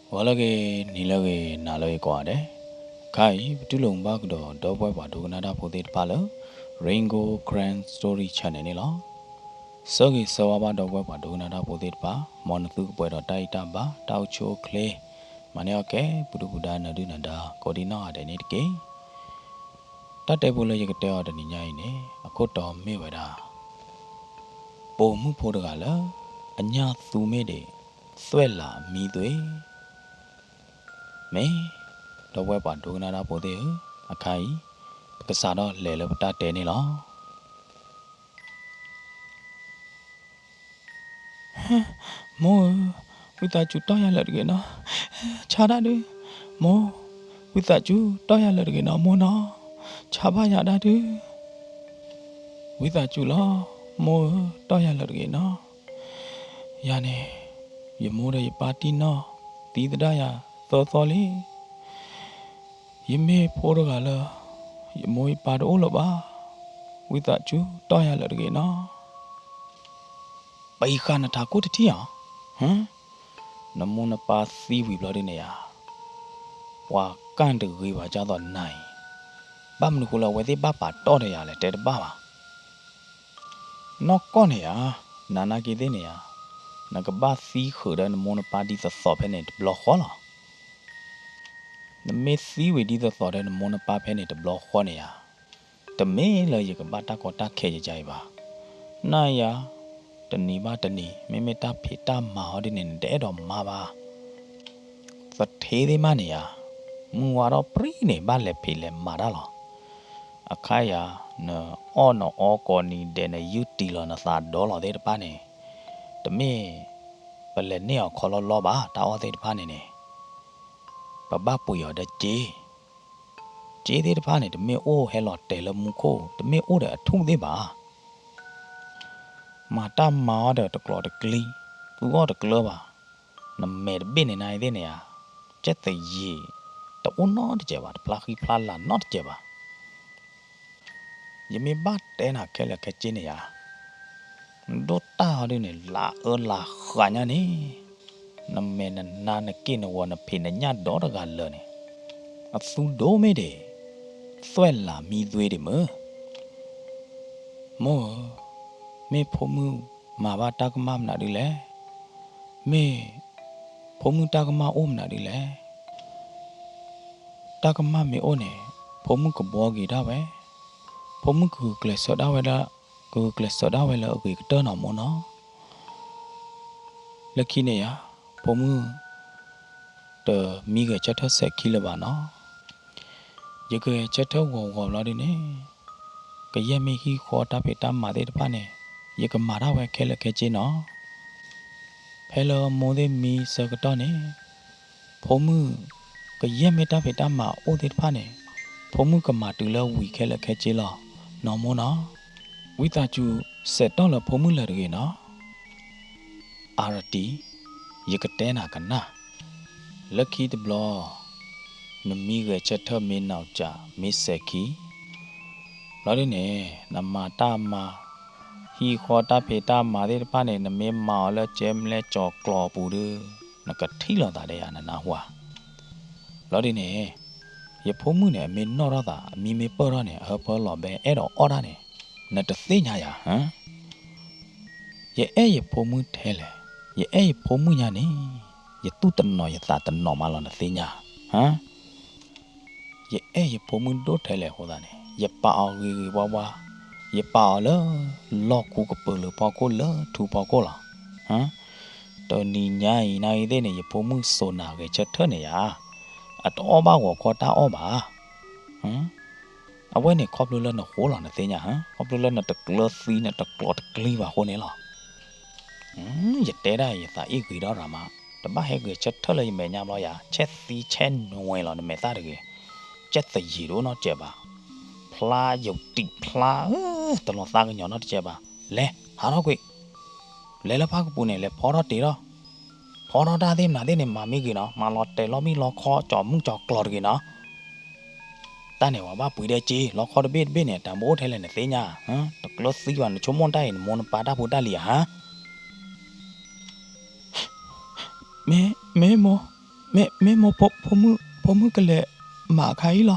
ဂီၤလၢအဂ့ၤ, နံၤလၢအဂ့ၤ, နၤလၢအဂ့ၤကိးဂၤဒဲး. အခါအံၤ ပတူၢ်လိာ်မုာ်ဘၣ်ကဒီး ဒီပုၢ်ဝဲၢ်ပှၤဒိကနၣ်တၢ်ဖိသ့ၣ်တဖၣ်လၢ Rain Gold Karen Story Channel န့ၣ်လီၤ. ဆၢဂ့ၤဆၢဝါဘၣ်ဒီပုၢ်ဝဲၢ်ပှၤဒိကနၣ်တၢ်ဖိသ့ၣ်တဖၣ်, မ်နသုကပှဲၤဒီးတၢ်အံၣ်တၢ်ဘါ, တၢ်အိၣ်ဆူၣ်အိၣ်ချ့, မၤန့ၢ်အီၣ်ကဲ ပဒုၣ်ပဒါနၢၤဒုၣ်နၢၤဒါ ကိးဒံနီၢ်ဂၤဒဲးန့ၣ်တက့ၢ်. တၢ်တဲဖိလၢယကတဲအီၤတနံၤညါအံၤန့ၣ် အခိၣ်တီမ့ၢ်ဝဲဒၣ် ပိာ်မုၣ်ဖိတဂၤလၢ အညၣ်သူမ့ၢ်ဒံး သွဲၣ်လးမံသွံ မ့ၢ် ဒီပုၢ်ဝဲၢ်ပှၤဒိကနၣ်တၢ်ဖိသ့ၣ်ဧၢ, အခါအံၤ ပကစးထီၣ်လဲၤလၢပတၢ်တဲန့ၣ်လီၤ. မိၢ်ဧၢ, ဝံသးစူၤတီၢ်ယၤလၢာ်တဂ့ၤနီၤ, ဆါတၢ်ဒုး, မိၢ်, ဝံသးစူၤတီၢ်ယၤလၢာ်တဂ့ၤနီၤ မိၢ်နီၤ, ဆါဘၣ်ယၤတၢ်ဒုး. ဝံသးစူၤလီၤ, မိၢ်ဧၢ, တီၢ်ယၤလၢာ်တဂ့ၤနီၤ. ယၤန့ၣ် ယမိၢ်ဒီးယပၢ်တံၢ်နီၢ်သံသဒၣ်ယၤသၢသီလံ. ယမ့ၢ်ဖိတဂၤလၢ ယမိၢ်ယပၢ်တအိၣ်လၢၤဘၣ်. ဝံသးစူၤတီၢ်ယၤလၢာ်တဂ့ၤနီၤ. ပယီၤဃာ်နထးခိၣ်တထံၣ်ဧါ. နမိၢ်နပၢ်သံဝံၤဘျီဒုန့ၣ်ဧါ, ပှၤကၢ်တဂ့ၤဘၣ်ကၢ်သိးနၤအံၤ, ဘၣ်မနုၤဃိလၢအဝဲသ့ၣ်ဘၣ်ပာ်တီၢ်ဒီးယၤလဲၣ် တဲတဘၣ်ဘၣ်. နီၢ်ကီၢ်န့ၣ်ဧါ, နၤနာ်က့သ့ၣ်န့ၣ်ဧါ, နကဘၣ်သံဃုာ်ဒီးနမိၢ်နပၢ်ဒ်သိးသိးဖဲန့ၣ်တဘျီဃီလီၤ. နမ့ၢ်သံဝံၤဒ်သိးသိးဒီးနမိၢ်နပၢ်ဖဲန့ၣ်တဘျီဃီန့ၣ်ဧါ, တမ့ၢ်လၢယကဘၣ်တၢ်ကီတၢ်ခဲယကအံၤဘၣ်. နၤယၤ, တနံၤဘၣ်တနံၤ မ့မ့ၢ်တၢ်ဖံးတၢ်မၤဟီဒ်န့ၣ် နတအဲၣ်ဒိးမၤဘၣ်. သထ့သ့ၣ်မးန့ၣ်ဧါ, မုၢ်ဝါထီၣ်ပြံန့ၣ် ဘၣ်လဲၤဖံးလဲၤမၤတၢ်လီၤ. အခါယၤ, နအီၣ်နအီကိးနံၤဒဲး နယုၢ်တံၢ်လီၤနသးဒီလီၤသ့ၣ်တဖၣ်န့ၣ်, တမ့ၢ်ပလဲၤန့ၢ်အီၤခီလီလီဘၣ် တၢ်အီၣ်သ့ၣ်တဖၣ်န့ၣ်န့ၣ်, ပဘၣ်ပှ့ၤအီၤဒီးစ့ စ့သ့ၣ်တဖၣ်န့ၣ် တမ့ၢ်အိၣ်ဟဲလီၤတဲာ်လၢမူခိၣ်, တမ့ၢ်အိၣ်ဒီးအထူၣ်သ့ၣ်ဘၣ်. မၤတၢ်မၤအီၣ်ဒီးတကျိၤတကျံ, သူအီၣ်တကျၢၤဘၣ်. နမဲာ်တဘ့ၣ်န့ၣ်နၤအံၤသ့ၣ်န့ၣ်ဧါ, ကဲသယံၤ, တအိၣ်နီတစဲးဘၣ်, တဖျါဃံဖျါလၤနီတစဲးဘၣ်. ယမ့ၢ်ဘၣ်တဲနၤခဲလၢာ်ခဲဆ့န့ၣ်ဧါ, နဒိၣ်တၢ်ဟီဒုန့ၣ် လၤအၢလၤဃာ်ညါန့ၣ်, နမဲာ်နနါနက့ၢ်နဂီၤနဖံးနညၣ်ဒီတဂၤလၢာ်န့ၣ်, အသူဒိၣ်မ့ၢ်ဒံး, သွဲၣ်လးမံသွံဒံးမုၢ်. မိၢ်ဧၢ, မ့ၢ်ဖိမုၣ်မၤဘၣ်တၢ်ကမၣ်မနုၤဒ်လဲၣ်. မ့ၢ်ဖိမုၣ်တၢ်ကမၣ်အိၣ်မနုၤဒ်လဲၣ်. တၢ်ကမၣ်မ့ၢ်အိၣ်န့ၣ်, ဖိမုၣ်ကဘှီက့ၤဒၣ်ဝဲ, ဖိမုၣ်ကဂုာ်ကျဲးစၢးဒၣ်ဝဲလၢ, ကဂုာ်ကျဲးစၢးဒၣ်ဝဲလၢအဂ့ၤကတၢၢ်နီၤမိၢ်နီၤ. လၢခံန့ၣ်ယါ, ဖိမုၣ်တမံဂဲၤဆၢထၢၣ်စဲးခံလၢၤဘၣ်နီၤ. ယကဂဲၤဆၢထၢၣ်ဂီၤဂီၤဘျီဒ်န့ၣ်, ကယဲၢ်မ့ၢ်ဟံၣ်ဃီတၢ်ဖံးတၢ်မၤသ့ၣ်တဖၣ်န့ၣ်, ယကမၤတၢ်ဝဲခဲလၢာ်ခဲဆ့နီၤ. ဖဲလၢမိၢ်သ့ၣ်မံဆၢကတီၢ်န့ၣ်, ဖိမုၣ်ကယဲၢ်မ့ၢ်တၢ်ဖံးတၢ်မၤအိၣ်သ့ၣ်တဖၣ်န့ၣ်, ဖိမုၣ်ကမၤတုၤလၢဝံၤခဲလၢာ်ခဲဆ့လီၤ, နီၢ်မိၢ်နီၤ. ဝံသးစူၤစဲးတီၢ်လၢဖိမုၣ်လၢာ်တဂ့ၤနီၤ. အါရတံ, ယကတဲနၤကနၣ်, လၢခံတဘျီ, နမံဂဲၤဆၢထၢၣ်မ့ၢ်နီၢ်ကၠးမ့ၢ်စဲးခံ ဘျီဒ်န့ၣ်, နမၤတၢ်မၤ, ဟံၣ်ဃီတၢ်ဖံးတၢ်မၤသ့ၣ်တဖၣ်န့ၣ် နမ့ၢ်မၤအီၤလၢကဲလဲၣ်ကၠီၤကျီၤအပူၤဒီး, နကထံၣ်လိာ်သးဒီးယၤနနၢ်ဟူဧါ. ဘျီဒ်န့ၣ်, ယဖိမုၣ်န့ၣ် အမ့ၢ်နီၣ်ထီၣ်သး အမံမ့ၢ်ပၢၢ်ထီၣ်န့ၣ် အဟၢဖၢလီၤဘဲအဲၣ်ဒိးအီၣ်တၢ်န့ၣ်, နတသ့ၣ်ညါယၤဧါ. ယအဲၣ်ယဖိမုၣ်ထဲလဲၣ်, ယအဲၣ်ယဖိမုၣ်ညါန့ၣ်, ယသူၣ်တနီၤယသးတနီၤမးလီၤနသ့ၣ်ညါဧါ. ယအဲၣ်ယဖိမုၣ်ဒိၣ်ထဲလဲၣ်အဃိသတးန့ၣ် ယပာ်အီၤဂ့ၤဂ့ၤဝါဝါ, ယပာ်အီၤလၢ လီၢ်ခူကပၢၤလၢဖီခိၣ်လၢထူဖီခိၣ်လီၤ. တနံၤညါအံၤနၤအံၤသ့ၣ်န့ၣ် ယဖိမုၣ်စိာ်နၤဂဲၤဆၢထၢၣ်န့ၣ်ယါ, အတအီၣ်ဘၣ်ဂီၤခီတၢ်အီၣ်ဘၣ်. အဝဲန့ၣ်ခီဖျိလၢနဃိလီၤနသ့ၣ်ညါဧါ, ခီဖျိလၢနတကျၢၤသံနတကျိၤတကျံဘၣ်အဃိန့ၣ်လီၤ. ယတဲဒၣ်အံၤယသးအ့ၣ်ဂ့ၤဒီးရၤမး, တဘၣ်ဟဲဂဲၤဆၢထၢၣ်လၢယမဲာ်ညါဘျီယၤ, ဆဲးသံဆဲးနွဲလီၤနမဲာ်သၣ်တဂ့ၤ, ကဲသယံၤဒိၣ်နီတစဲးဘၣ်, ဖျါယုာ်တံာ်ဖျါ, တလီၤသးကညီၤနီတစဲးဘၣ်, လဲၤ ဟးထီၣ်ကွံာ်, လဲၤလၢဖၣ်ကပူၤန့ၣ် လဲၤဖီထီၣ်တ့ၢ်ထီၣ်, ဖီထီၣ်တၢ်သ့ၣ်မနုၤသ့ၣ်န့ၣ် မၤမ့ၢ်ဂ့ၤနီၤ, မၤလီၤတဲာ်လီၤမံလီၤခီကၠီၤမုၣ်ကၠီၤကျီၤတဂ့ၤနီၤ. တၢ်န့ၣ်ဝဲဘၣ်ပှ့ၤဒဲက့ၤ လီၤခီတဘ့ၣ်တဘ့ၣ်န့ၣ် တၢ်မ့ၢ်အိၣ်ထဲလဲၣ်နသ့ၣ်ညါ, တကျၢၤသံဘၣ် နဆိကမိၣ်တၢ်အံၤ နမိၢ်နပၢ်တၢ်ဖိတၢ်လံၤဧါဟါ. မ့ၢ်, မ့ၢ်မိၢ်, မ့ၢ်, မ့ၢ်မိၢ်, ဖိမုၣ်, ဖိမုၣ်ကလဲၤမၤအခါအံၤလီၤ.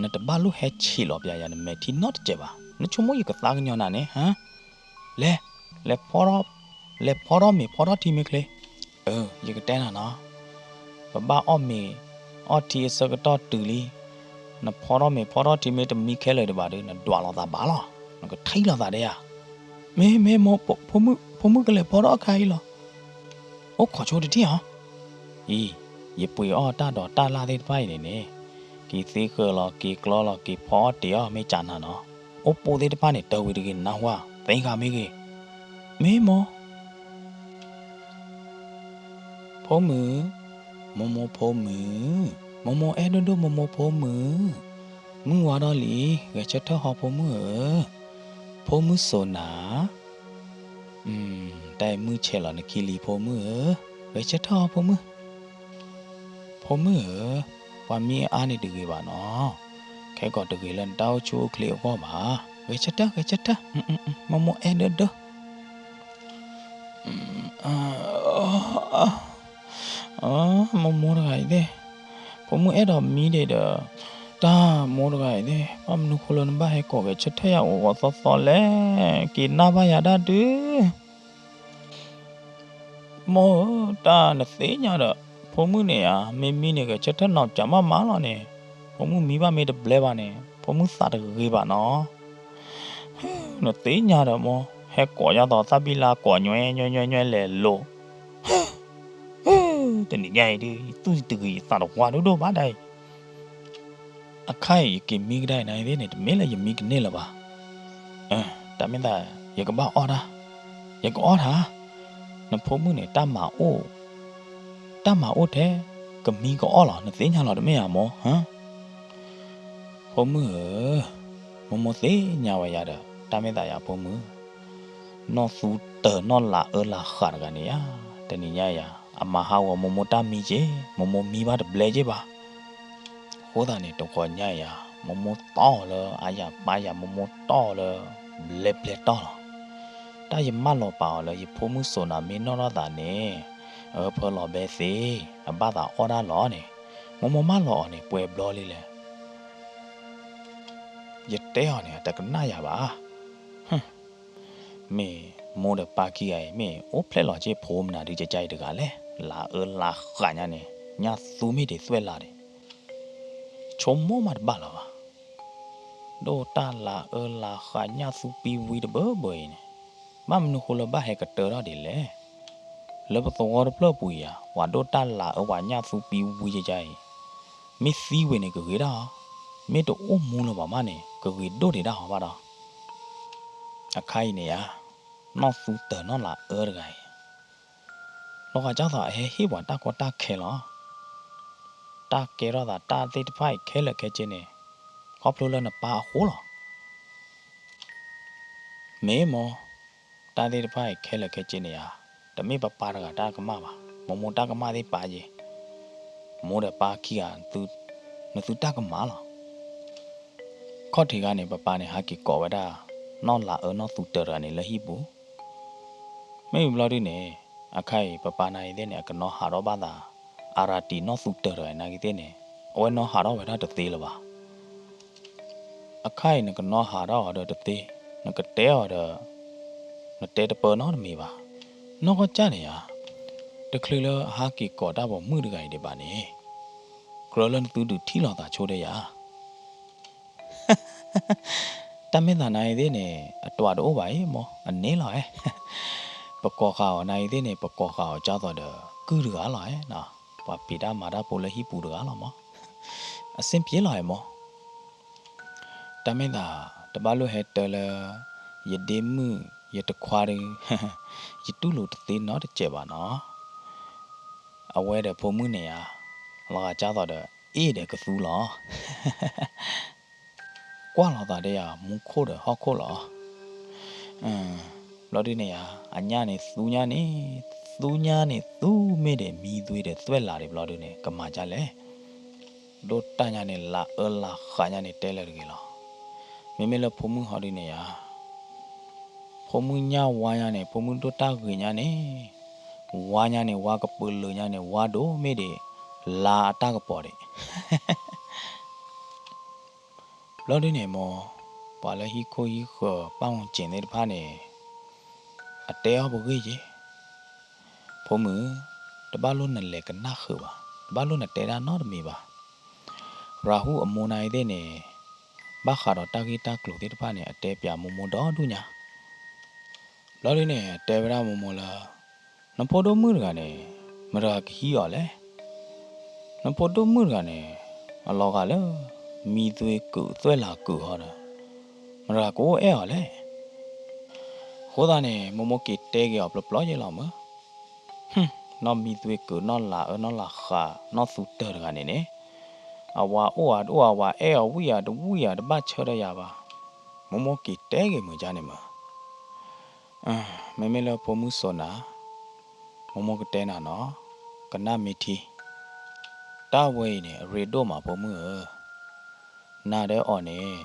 နတဘၣ်လိၣ်ဟဲဆံးလီၤပျးယၤ နမဲာ်ထံနီတစဲးဘၣ်. နဆိကမိၣ်ယကသးကညီၤနၤန့ၣ်, ဟါ? လဲၤ, လဲၤဖီထီၣ်, လဲၤဖီထီၣ်မ့ၤဖီထီၣ်ထံမ့ၢ်ချ့. အၢ, ယကတဲနၤနီၤ, ပဘၣ်အီၣ်မ့ၤအီၣ်ထံအဆၢကတီၢ်တုၤလံ, နဖီထီၣ်မ့ၤဖီထီၣ်ထံမ့ၢ်တမံခဲလၢာ်ဒံးဘၣ်ဒီး နဒွးလိာ်သးဘၣ်လီၤ, နကထံၣ်လိာ်သးဒဲဧါ. မ့ၢ်, မ့ၢ်မိၢ်, ဖိမုၣ်, ဖိမုၣ်ကလဲၤဖီထီၣ်အခါအံၤလီၤ. အိၣ်ခိးဆိတထံၣ်ဧါ. အံၤ, ယပှ့ၤအီၣ်တၢ်ဒိးတၢ်လၣ်သ့ၣ်တဖၣ်အံၤန့ၣ်န့ၣ်, က့ၤသ့ဃၢၤလီၤ က့ၤကျီလီၤ က့ၤဖီအီၣ်တ့ၤအီၣ် မ့ၢ်ကနၤနီၤ. အိၣ်ပိၢ်သ့ၣ်တဖၣ်န့ၣ် တၢဝံၤတဂ့ၤ နၢ်ဟူဧါ, သ့ဃာ်မ့ၢ်ဂ့ၤ. မ့ၢ်မိၢ်, ဖိမုၣ်, မိၢ်မိၢ်ဖိမုၣ်, မိၢ်မိၢ်အဲၣ်ဒိၣ်ဒိၣ် မိၢ်မိၢ်ဖိမုၣ်, မုၢ်ဝါထီၣ်လံ, ဂဲၤဆၢထၢၣ်ဟီဖိမုၣ်ဧၢ, ဖိမုၣ်စိၤနၤ. တၢ်အံၤမုၢ်ဆဲးလီၤနခံလံဖိမုၣ်ဧၢ, ဂဲၤဆၢထၢၣ်ဟီဖိမုၣ်. ဖိမုၣ်ဧၢ, ပှၤမံအါန့ၣ်တဂ့ၤဘၣ်နီၤ, ခဲကီးတဂ့ၤလၢနတၢ်အိၣ်ဆူၣ်အိၣ်ချ့အဂီၢ်ဘၣ်. ဂဲၤဆၢထၢၣ် ဂဲၤဆၢထၢၣ်, မိၢ်မိၢ်အဲၣ်ဒိၣ်ဒိၣ်. မိၢ်မိၢ်တဂၤအံၤသ့ၣ်, ဖိမုၣ်အဲၣ်ဒိးမံဒံးဒီး, တၢ်မိၢ်တဂၤအံၤသ့ၣ်, ဘၣ်မနုၤဃိလၢနဘၣ်ဟဲကိးဂဲၤဆၢထၢၣ်ယၤအိၣ်ဂီၤသီသီလဲၣ်, က့ၤနၢ်ဘၣ်ယၤဒၣ်ဒုး. မိၢ်ဧၢ, တၢ်နသ့ၣ်ညါဒီး, ဖိမုၣ်န့ၣ်ဧါ, မ့ၢ်မံန့ၣ် ဂဲၤဆၢထၢၣ်နီၢ်ကမၣ်မးလီၤန့ၣ်, ဖိမုၣ်မံဘၣ်မ့ၢ်တဘျဲဘၣ်န့ၣ် ဖိမုၣ်သးတဂ့ၤဘၣ်နီၤ. နသ့ၣ်ညါဒီးမိၢ်, ဟဲကိးယၤသိးသၣ်ဘံၣ်လါကိးညွဲညွဲညွဲညွဲလဲၤလိၤ. တနံၤညါအံၤဒုး ယသူၣ်တဂ့ၤ ယသးတဝါဒိၣ်ဒိၣ်ဘၣ်ဒၣ်အံၤ. အခါအံၤယက့ၤမံကဒါအံၤနၤအံၤသ့ၣ်န့ၣ် တမ့ၢ်လၢယမံကန့ၢ်လၢၤဘၣ်. တၢ်မ့ၢ်သး ယကဘၣ်အီၣ်တၢ်, ယကအီၣ်တၢ်. နဖိမုၣ်န့ၣ် တၢ်မၤအိၣ်, တၢ်မၤအိၣ်ထဲ ကမံကအီၣ်လီၤ, နသ့ၣ်ညါလီၤတမ့ၢ်ဧါမိၢ်, ဟါ? ဖိမုၣ်ဧၢ, မိၢ်မိၢ်သ့ၣ်ညါဝဲယၤဒီး တၢ်မ့ၢ်သးယၤဖိမုၣ်, နီၢ်သူတၢၤနီၢ်လၤအၢလၤဃးတဂၤန့ၣ်ယါ, တနံၤညါယၤ အမၤဟးဂီၤမိၢ်မိၢ်တၢ်မံက့ၤ, မိၢ်မိၢ်မံဘၣ်တဘျဲက့ၤဘၣ်. အဃိသတးန့ၣ် တဂီၤညါယၤ မိၢ်မိၢ်တီၢ်အီၤလၢအယၤပၢ်ယၤ မိၢ်မိၢ်တီၢ်အီၤလၢ ဘျဲဘျဲတီၢ်လီၤ. တၢ်ယမၢလီၤပာ်အီၤလၢ ယဖိမုၣ်စိၤနၤမ့ၢ်နီၢ်ထီၣ်သးန့ၣ်, အၢဖၢလီၤဘဲသ့, အဘၣ်သးအီၣ်တၢ်လီၤန့ၣ်, မိၢ်မိၢ်မၢလီၤအီၤန့ၣ် ပှဲၤဘျီလံလဲၣ်. ယတဲအီၤန့ၣ် အတကနၣ်ယၤဘၣ်. မ့ၢ်မိၢ်ဒီးပၢ်ခံဂၤအံၤ မ့ၢ်အိၣ်ဖျဲၣ်လီၤက့ၤဖိမနုၤဒုး ကကအံၤတဂၤလဲၣ်, လၤအၢလၤဃးညါန့ၣ် ညၣ်သူမ့ၢ်ဒံးသွဲၣ်လၤဒံး, ဆိကမိၣ်မးတဘၣ်လၢၤဘၣ်. ဒိၣ်တၢ်လၤအၢလၤဃးညၣ်သူပံဝံတဘၢဘၢအံၤန့ၣ်, ဘၣ်မနုၤဃိလၢဘၣ်ဟဲကတၢၢ်ထီၣ်ဒ်လဲၣ်. လၢပသဝီတဖျၢၣ်ပူၤအံၤဧါ, ပှၤဒိၣ်တၢ်လၤအၢပှၤညၣ်သူပံဝံကကအံၤ, မ့ၢ်သံဝံၤန့ၣ်ကဂ့ၤဒၣ်အီၤ, မ့ၢ်တအိၣ်မူလၢၤဘၣ်မးန့ၣ် ကဂ့ၤဒိၣ်ဒံးဒၣ်အီၤဘၣ်ဒီး အခါအံၤန့ၣ်ဧါ, နီၢ်သူတၢၤနီၢ်လၤအၢတဂၤအံၤ, လီၤဂာ်ကၢ်သိးအဟဲဟ့ၣ်ပှၤတၢ်ကီတၢ်ခဲလီၤ. တၢ်ကဲထီၣ်သးတၢ်သ့ၣ်တဖၣ်အံၤခဲလၢာ်ခဲဆ့န့ၣ်, ခီဖျိလၢနပၢ်အဃိလီၤ. မ့ၢ်မိၢ်, တၢ်သ့ၣ်တဖၣ်အံၤခဲလၢာ်ခဲဆ့န့ၣ်ဧါ, တမ့ၢ်ပပၢ်တဂၤတၢ်ကမၣ်ဘၣ်, မိၢ်မိၢ်တၢ်ကမၣ်သ့ၣ်ပာ်က့ၤ, မိၢ်ဒီးပၢ်ခံဂၤ, နသုတၢ်ကမၣ်လီၤ. ခီၣ်ထံးခါန့ၣ် ပပၢ်န့ၣ် ဟးက့ၤကိးဝဲဒၣ် နီၢ်လၤအၢနီၢ်သူတၢၤတဂၤန့ၣ်လၢဟံၣ်ပူၤ. မ့ၢ်ဝံၤဘျီဒုန့ၣ်, အခါအံၤ ပပၢ်နၤအံၤသ့ၣ်န့ၣ် အကနီၤဟးထီၣ်ဘၣ်သး အရၤတံးနီၢ်သူတၢၤတဂၤန့ၣ်နာ်က့ၤသ့ၣ်န့ၣ်, အဝဲနီၤဟးထီၣ်ဝဲဒၣ်တသ့လၢၤဘၣ်. အခါအံၤနကနီၤဟးထီၣ်အီၤဒီးတသ့, နကတဲအီၤဒီး နတဲတပၢနီတမံၤဘၣ်. နီၢ်ကီၢ်ကၢ်န့ၣ်ဧါ, တချုးလၢအဟးက့ၤကိးတၢ်ပိာ်မုၣ်တဂၤအံၤဒံးဘၣ်န့ၣ်, ကြၢးလၢနသုဒုးထံၣ်လိာ်သးဆိဒ်ယၤ တၢ်မ့ၢ်သးနၤအံၤသ့ၣ်န့ၣ် အတွးတအိၣ်ဘၣ်အံၤမိၢ်, အန့ၣ်လီၤဧါ. ပကိးဃာ်အီၤနၤအံၤသ့ၣ်န့ၣ် ပကိးဃာ်အီၤကၢ်သိးဒီး ကုၢ်တဂၤလီၤဧါ, ပှၤဖံးတၢ်မၤတၢ်ဖိလၢဟံၣ်ပူၤတဂၤလီၤမိၢ်. အဆင်ပြေလီၤဧါမိၢ်. တၢ်မ့ၢ်သး တဘၣ်လိၣ်ဟဲတၢလၢ ယဒ့မုၣ်ယတခွါဒီး ယတူၢ်လိာ်တသ့နီတစဲးဘၣ်နီၤ. အဝဲဒီးဖိမုၣ်န့ၣ်ဧါ, လီၤဂာ်ကၢ်သိးဒီး အ့ၣ်ဒီးကသူလီၤ. ကွၢ်လိာ်သးဒီးယၤ မူခိၣ်ဒီးဟီၣ်ခိၣ်လီၤ. ဘျီဒုန့ၣ်ဧါ, အညၣ်န့ၣ်သူညါန့ၣ်, သူညါန့ၣ်သူမ့ၢ်ဒီး မံသွံဒီးသွဲၣ်လၤဒီးဘျီဒုန့ၣ် ကမၤဒ်လဲၣ်. ဒိၣ်တၢ်ညါန့ၣ် လၤအၢလၤဃးညါန့ၣ် တဲလၢၤတဂ့ၤလီၤ. မ့မ့ၢ်လၢဖိမုၣ်ဟီဒုန့ၣ်ဧါ, ဖိမုၣ်ညၣ်ဝါညါန့ၣ် ဖိမုၣ်ဒိၣ်တၢ်ဂ့ၤညါန့ၣ် ဝါညါန့ၣ် ဝါကပုာ်လုာ်ညါန့ၣ် ဝါဒိၣ်မ့ၢ်ဒံး လါအတၢ်ကပီၤဒံး. ဘျီဒုန့ၣ်မ့ၢ် ပှၤလၢဟံၣ်ခိၣ်ဟံၣ်ဃၢၤ ပၢ်မူၢ်စ့ၤသ့ၣ်တဖၣ်န့ၣ် အတဲအီၤပဂ့ၢ်ယ့ၣ်, ဖိမုၣ်, တဘၣ်လိၣ်နလဲၤကနၣ်ဃုာ်ဘၣ်, တဘၣ်လိၣ်နတဲဒၣ်နီတမံၤဘၣ်. ရၤဟူအမိၢ်နၤအံၤသ့ၣ်န့ၣ် ဘၣ်ဃးဒီးတၢ်ဂ့ၢ်တၢ်ကျိၤသ့ၣ်တဖၣ်န့ၣ် အတဲပၠးမိၢ်မိၢ်ဒီဒူၣ်ညါ. ဘျီဒုန့ၣ် တဲဝဲဒၣ်မိၢ်မိၢ်လၢ နဖိဒိၣ်မုၣ်တဂၤန့ၣ် မတၤတဂၤကဟံးအီၤလဲၣ်. နဖိဒိၣ်မုၣ်တဂၤန့ၣ် အလီၤဂာ်လၢ မံသွ့ကုာ်သွဲၣ်လၤကုာ်ဟီဒီး မတၤတဂၤကအိၣ်အဲၣ်အီၤလဲၣ်. အဃိသတးန့ၣ် မိၢ်မိၢ်က့ၤတဲက့ၤအီၤပျီပျီယဲလီၤမၢ်. နီၢ်မံသွ့ကုာ် နီၢ်လၤအၢ နီၢ်လၤဃး နီၢ်သူတၢၤတဂၤန့ၣ်န့ၣ် အဝၤအိၣ်ဧါတအိၣ်ဧါ ဝၤအဲၣ်အီၤဝံၣ်ဧါတဝံၣ်ဧါ တဘၣ်ဆၢထၢၣ်ယၤဘၣ်. မိၢ်မိၢ်က့ၤတဲက့ၤမုာ်ကါန့ၣ်မၢ်. မ့မ့ၢ်လၢဖိမုၣ်စိၤနၤ, မိၢ်မိၢ်ကတဲနၤနီၤ, ကနၣ်မ့ၢ်ထံ, တၢ်ဝဲအံၤန့ၣ် အရ့ဒိၣ်မးဖိမုၣ်ဧၢ. နၤဒီးအီၤန့ၣ်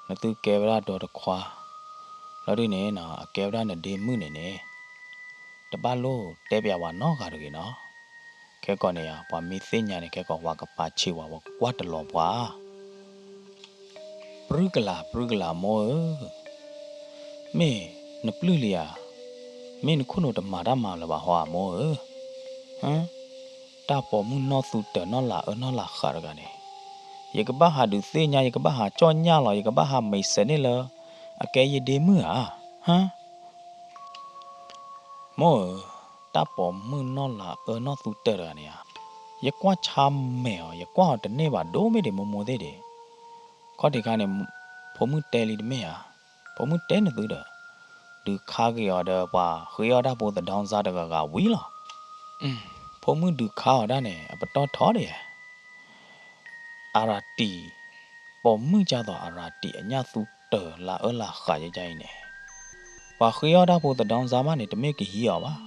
နသုကဲဝဲဒၣ်ဒီတခွါ, ဘျီဒုန့ၣ် အကဲဝဲဒၣ်နဒ့မုၣ်န့ၣ်န့ၣ် တဘၣ်လိၣ်တဲပၠးဝဲနီတဂၤတဂ့ၤနီၤ. ခဲကိာ်န့ၣ်ယါ ပှၤမ့ၢ်သ့ၣ်ညါန့ၣ် ခဲကိာ် ပှၤကပာ်ဆံးဝဲ ပှၤကကွၢ်တလီၤပှၤ. ပြုၢ်ကလာ် ပြုၢ်ကလာ်မိၢ်ဧၢ, မ့ၢ်နပျုၢ်လံဧါ, မ့ၢ်နခိၣ်နူာ်တမၤတၢ်မၤလၢၤဘၣ်ဟီဧါမိၢ်ဧၢ. ဟါ, တၢ်ပိာ်မုၣ်နီၢ်သူတၢၤ နီၢ်လၤအၢ နီၢ်လၤဃးတဂၤန့ၣ် ယကဘၣ်ဟးဒုးသ့ၣ်ညါ ယကဘၣ်ဟးကၠီၣ်ညၣ်လီၤ ယကဘၣ်ဟးမံၤစဲးန့ၣ်လၢ အကဲယဒ့မုၣ်ဧါ. ဟါ, မိၢ်ဧၢ, တၢ်ပိာ်မုၣ်နီၢ်လၤအၢ နီၢ်သူတၢၤတဂၤန့ၣ်ဧါ, ယကွၢ်ဆါမဲာ်အီၤ ယကွၢ်အီၤတန့ၢ်ဘၣ် ဒိၣ်မ့ၢ်ဒံးမိၢ်မိၢ်သ့ၣ်ဒံး. ခီၣ်ထံးခါန့ၣ် ဖိမုၣ်တဲလံတမ့ၢ်ဧါ, ဖိမုၣ်တဲနသုဒီး ဒုးခါက့ၤအီၤဒီး ပှၤဃ့အီၣ်တၢ်ဖိသဒီစါတဂၤဂၤဝံၤလီၤ. ဖိမုၣ်ဒုးခါအီၤဒၣ်န့ၣ် အပတီၢ်ထီဒံးဧါ. အရၤတံၤ, ပိာ်မုၣ်ကၢ်သိးအရၤတံၤ အညၣ်သူတၢၤလၤအၢလၤဃးယဲယါအံၤန့ၣ်, ပှၤဃ့အီၣ်တၢ်ဖိသဒီစါမးန့ၣ် တမ့ၢ်ကဟံးအီၤဘၣ်.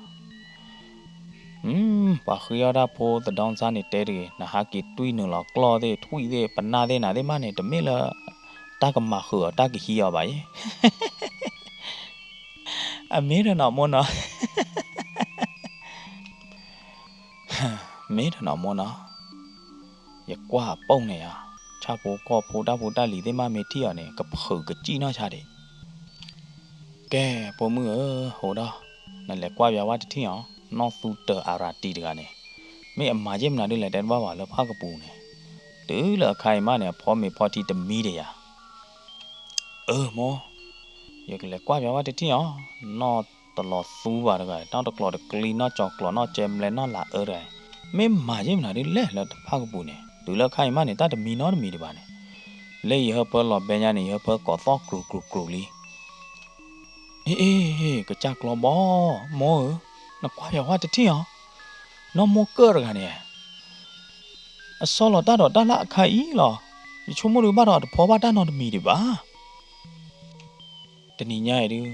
ပှၤဃ့အီၣ်တၢ်ဖိသဒီစါန့ၣ်တဲတဂ့ၤ, နဟးက့ၤတွံၢ်နုာ်လီၤကျီၢ်သ့ၣ် ထွံၣ်သ့ၣ် ပနၢ်သ့ၣ်နၤသ့ၣ်မးန့ၣ် တမ့ၢ်လၢ တၢ်ကမၤဃုာ်အီၤ တၢ်ကဟံးအီၤဘၣ်ယဲ. အမ့ၢ်တနီၤမိၢ်နီၤ, မ့ၢ်တနီၤမိၢ်နီၤ, ယကွၢ်အပိာ်န့ၣ်ဧါ, ဆၣ်ဖိကီၢ်ဖိတၢ်ဖိတၢ်လံၤသ့ၣ်မးမ့ၢ်ထံၣ်အီၤန့ၣ် ကဖုးကစံၣ်နီၢ်ဆါဒံး. ကဲ, ဖိမုၣ်ဧၢ, ဟိဒီး, နလဲၤကွၢ်ပၠးဝဲတထံၣ်အီၤ, နီၢ်သူတၢၤအရၤတံၤတဂၤန့ၣ်, မ့ၢ်အမၤယ့ၢ်မနုၤဒ်လဲၣ် တဲတဘၣ်ဘၣ်လၢဖၣ်ကပူၤန့ၣ်, တုၤလၢအခါအံၤမးန့ၣ် အဖီမ့ၤဖီထံတမံဒံးယၤ. အၢ မိၢ်, ယကလဲၤကွၢ်ပၠးဝဲတထံၣ်အီၤ, နီၢ်တလီၤသူဘၣ်တဂၤ, နီၢ်တကျိၤတကျံ နီၢ်ကၠီၤကျီၤ နီၢ်ကၠဲမလဲ နီၢ်လၤအၢတဂၤ, မ့ၢ်မၤယ့ၢ်မနုၤဒ်လဲၣ်လၢဖၣ်ကပူၤန့ၣ်, တုၤလၢခါအံၤမးန့ၣ် တၢ်တမံနီတမံၤဒံးဘၣ်န့ၣ်, လၢယဟၢဖၢလီၤဘဲညါန့ၣ် ယဟၢဖၢကိးသီၣ်ကြူးကြူးကြူးလံ. အ့ အ့ ကစၢ်ကျီဘီ, မိၢ်ဧၢ, နကွၢ်ပၠးဝဲတထံၣ်အီၤ, နီၢ်မိၢ်ကၢၣ်တဂၤန့ၣ် အဆီလီၤတၢ်ဒိးတၢ်လၣ်အခါအံၤလီၤ. ယဆိကမိၣ်ဒုးဘၣ်ဒီးတဖီဘၣ်တၢ်နီတမံၤဒံးဘၣ်. တနံၤညါအံၤဒုး,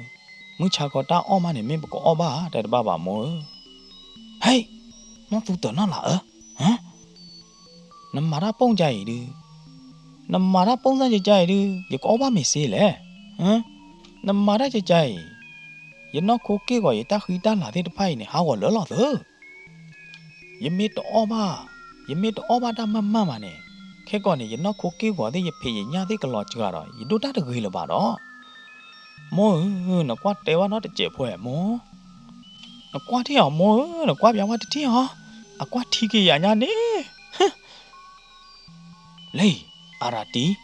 မုၢ်ဆါခီတၢ်အီၣ်မးန့ၣ် မ့ၢ်ပကအီၣ်ဘၣ်ဧါ တဲတဘၣ်ဘၣ်မိၢ်ဧၢ. ဟဲ, နီၢ်သူတၢၤနီၢ်လၤအၢ, နမၤတၢ်ပိၢ်ကါအံၤဒုး, နမၤတၢ်ပိၢ်စၢ်ကါအံၤဒုး ယကအီၣ်ဘၣ်မ့ၤစ့လဲၣ်. နမၤတၢ်ကါအံၤ, ယနီၢ်ခိက့ၢ်ဂီၤ ယတၢ်ဃံတၢ်လၤသ့ၣ်တဖၣ်အံၤန့ၣ် ဟးဂီၤလၢလီၤသု. ယမ့ၢ်တအီၣ်ဘၣ်, ယမ့ၢ်တအီၣ်ဘၣ်တၢ်မၢ်မၢ်မးန့ၣ်, ခဲကိာ်န့ၣ် ယနီၢ်ခိက့ၢ်ဂီၤသ့ၣ် ယဖံးယညၣ်သ့ၣ်ကလီၤစှၤဒီး ယဒိၣ်တၢ်တဂ့ၤလၢၤဘၣ်ဒီး. မိၢ်ဧၢ, နကွၢ်တဲဘၣ်နီတစဲးဖိဧါမိၢ်, နကွၢ်ထံၣ်အီၤမိၢ်ဧၢ, နကွၢ်ပၠးဝဲတထံၣ်အီၤ, အကွၢ်ထံက့ၤယၤညါန့ၣ်. လၢ, အရၤတံၤ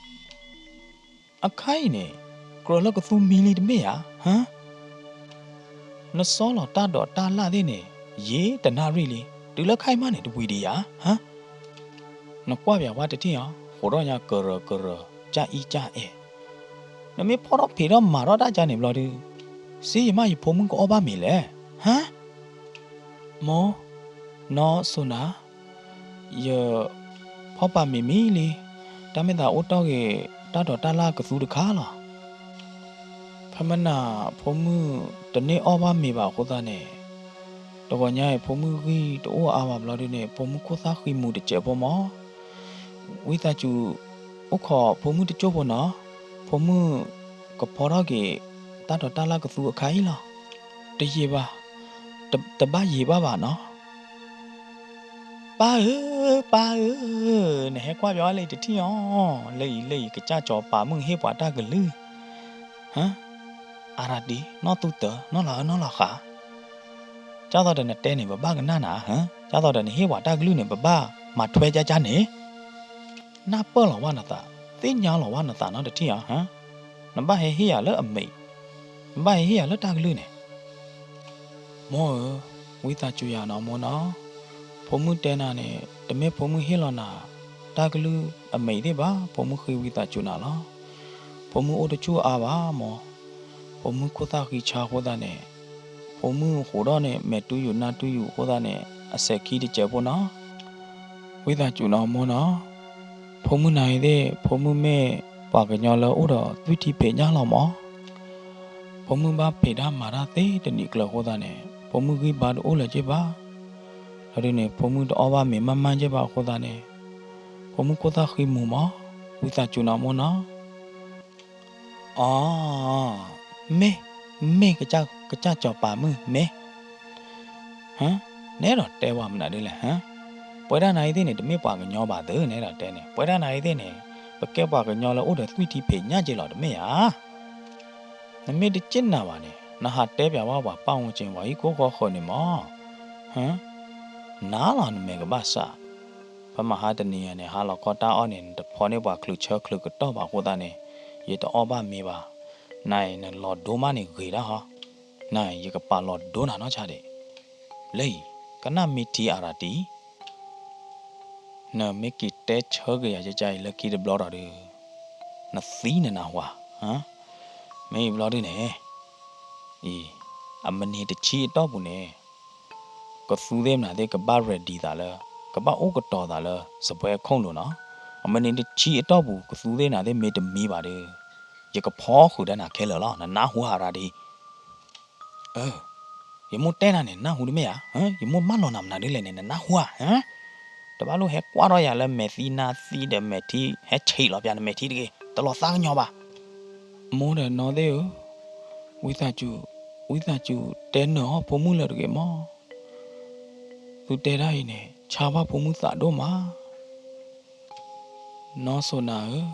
အခါအံၤန့ၣ်, ကြၢးလၢကသူမံလံတမ့ၢ်ဧါ, ဟါ. နဆီလီၤတၢ်ဒိးတၢ်လၣ်သ့ၣ်န့ၣ်, ယံာ်တနၣ်ရံၣ်လံ, တုၤလၢခါအံၤမးန့ၣ် တဝံၤဒံးဧါ, ဟါ. နကွၢ်ပၠးဝဲတထံၣ်အီၤ, ဃိးထီၣ်ညါကရၢကရၢ, ကအံကအဲၣ်. နမ့ၢ်ဖီၣ်ထီၣ်ဖံးထီၣ်မၤထီၣ်တၢ်ကါန့ၣ်ဘျီဒုး, စ့ယမးယဖိမုၣ်ကအီၣ်ဘၣ်မ့ၤလဲၣ်, ဟါ. မိၢ်, နီၢ်စိနၤ, ယဖီၣ်ပာ်မ့ၤမံလံ, တၢ်မ့ၢ်သးအိၣ်တီၢ်ဂ့ၤ တၢ်ဒိးတၢ်လၣ်ကသူတခါလီၤ. ဖဲမနၤဖိမုၣ်တန့ၢ်အီၣ်ဘၣ်မ့ၤဘၣ်အဃိသတးန့ၣ်, တဂီၤညါအံၤဖိမုၣ်ဂံၢ်တအိၣ်အါဘၣ်ဘျီဒုန့ၣ် ဖိမုၣ်ခိၣ်သၣ်ဃံမူၤတစဲးဖိမး. ဝံသးစူၤအိၣ်ခိးဖိမုၣ်တစိၢ်ဖိနီၤ, ဖိမုၣ်ကဖီထီၣ်က့ၤ တၢ်ဒိးတၢ်လၣ်ကသူအခါအံၤလီၤ. တယံာ်ဘၣ်, တဘၣ်ယံၤဘၣ်ဘၣ်နီၤ. ပၢ်ဧၢ, ပၢ်ဧၢ, နဟဲကွၢ်ပၠးလၢအံၤတထံၣ်အီၤ, လၢအံၤ လၢအံၤ ကစၢ်စီၤပၤမုၣ်ဟ့ၣ်ပှၤတၢ်ကလုၢ်, ဟါ, အရၤတံ, နီၢ်သူတၢ, နီၢ်လီၤအၢနီၢ်လီၤဃး, ဒ်သိးဒီးနတဲန့ၣ် ပဘၣ်ကနၣ်နၤ, ဟါ, ဒ်သိးဒီးနဟ့ၣ်ပှၤတၢ်ကလုၢ်န့ၣ် ပဘၣ်မၤထွဲကၠၢ်ကၠၢ်န့ၣ် နၢ်ပၢၢ်လီၤဝဲနသး, သ့ၣ်ညါလီၤဝဲနသးနီတထံၣ်ဧါ, ဟါ, နဘၣ်ဟဲဟ့ၣ်ယၤလၢအမဲာ်, နဘၣ်ဟဲဟ့ၣ်ယၤလၢတၢ်ကလုၢ်န့ၣ်. မိၢ်ဧၢ, ဝံသးစူၤယၤနီၤမိၢ်နီၤ, ဖိမုၣ်တဲနၤန့ၣ် တမ့ၢ်ဖိမုၣ်ဟ့ၣ်လီၤနၤ တၢ်ကလုၢ်အမဲာ်သ့ၣ်ဘၣ်, ဖိမုၣ်ဃ့ဝံသးစူၤနၤလီၤ. ဖိမုၣ်အိၣ်တဆူၣ်အါဘၣ်မိၢ်, ဖိမုၣ်ခိၣ်သၣ်ဃံဆါအဃိသတးန့ၣ်, ဖိမုၣ်ဟူးထီၣ်န့ၣ် မဲာ်တူၢ်ယူၤနါတူၢ်ယူၤအဃိသတးန့ၣ် အစဲးခံတစဲးဖိနီၤ. ဝံသးစူၤနီၤမိၢ်နီၤ, ဖိမုၣ်နၤအံၤသ့ၣ် ဖိမုၣ်မ့ၢ်ပှၤကညီလၢအိၣ်ဒီးသွံၣ်ထံဖံးညၣ်လီၤမၢ်. ဖိမုၣ်ဘၣ်ဖံးတၢ်မၤတၢ်သ့တနံၤကျၢၤအဃိသတးန့ၣ် ဖိမုၣ်ဂံၢ်ဘါတအိၣ်လၢၤက့ဘၣ်. လီၤဒုန့ၣ် ဖိမုၣ်တအီၣ်ဘၣ်မ့ၤမးမးက့ဘၣ်အဃိသတးန့ၣ် ဖိမုၣ်ခိၣ်သၣ်ဃံမူၤမၢ်, ဝံသးစူၤနီၤမိၢ်နီၤ. အီ, မ့ၢ်, မ့ၢ်, ကစၢ်စီၤပၤမုၣ်မ့ၢ်, ဟါ, နအဲၣ်ဒိးတဲပှၤမနုၤဒ်လဲၣ်, ဟါ, ပဝဲဒၣ်နၤအံၤသ့ၣ်န့ၣ် တမ့ၢ်ပှၤကညီဘၣ်သု, နအဲၣ်ဒိးတဲန့ၣ် ပဝဲဒၣ်နၤအံၤသ့ၣ်န့ၣ် ပကဲပှၤကညီလၢအိၣ်ဒီးသွံၣ်ထံဖံးညၣ်က့လီၤ တမ့ၢ်ဧါ. နမ့ၢ်တက့ၢ်နၤဘၣ်န့ၣ် နဟးတဲပၠးဝဲပှၤပၢ်ဝူကၠ့ ပှၤဟံၣ်ခိၣ်ဃီဃၢၤန့ၣ်မၢ်, ဟါ, နၤလီၤနမဲာ်ကဘၣ်စး. ပမၤဟါတနံၤအံၤန့ၣ် ဟါလီၤခီတၢ်အီၣ်န့ၣ် နတဖီန့ၢ်ပှၤချုးဆၢချုးကတီၢ်ဘၣ်အဃိသတးန့ၣ် ယတအီၣ်ဘၣ်မ့ၤဘၣ်. နၤအံၤ နလီၤဒိမးန့ၣ်ဂ့ၤဒၣ်ဟီ, နၤအံၤ ယကပာ်လီၤဒိနၤနီၢ်ဆါဒံး, လၢအံၤ ကနၣ်မ့ၢ်ထံအရၤတံ နမ့ၢ်က့ၤတဲဆၢက့ၤယၤကကါအံၤလၢခံတဘျီဒီးဒုး နသံနနၢ်ဟူဧါ, မ့ၢ်အံၤဘျီဒုးန့ၣ်, အံၤ, အမံးနံးတဆံအတီၢ်ပူၤန့ၣ် ကသူသ့ၣ်မနုၤသ့ၣ် ကဘၣ် ready သးလၢ ကဘၣ်အိၣ်ကတီၤသးလၢ စားပွဲခုံလိၤနီၤ, အမံးနံးတဆံအတီၢ်ပူၤ ကသူသ့ၣ်မနုၤသ့ၣ် မ့ၢ်တမံဘၣ်ဒီး ယကဖီဃုာ်ဒီးနၤခဲလၢာ်လီၤ, နနၢ်ဟူဧါ အရၤတံ. အၢ, ယမိၢ်တဲနၤန့ၣ် နနၢ်ဟူတမ့ၢ်ဧါ, ယမိၢ်မၢလီၤနၤမနုၤဒ်လဲၣ်န့ၣ် နနၢ်ဟူဧါ, တဘၣ်လိၣ်ဟဲကွၢ်ထီၣ်ယၤလၢမဲာ်သံနါသံဒီးမဲာ်ထံ ဟဲဆံးလီၤပၠးနမဲာ်ထံတဂ့ၤ, တလီၤသးကညီၤဘၣ်. မိၢ်ဒီးနီၢ်သ့ၣ်ဧၢ, ဝံသးစူၤ, ဝံသးစူၤတဲနၢၤအီၤဖိမုၣ်လၢတဂ့ၤမၢ်. သုတဲဒၣ်အံၤန့ၣ် ဆါဘၣ်ဖိမုၣ်သးဒိၣ်မး. နီၢ်စိၤနၤဧၢ,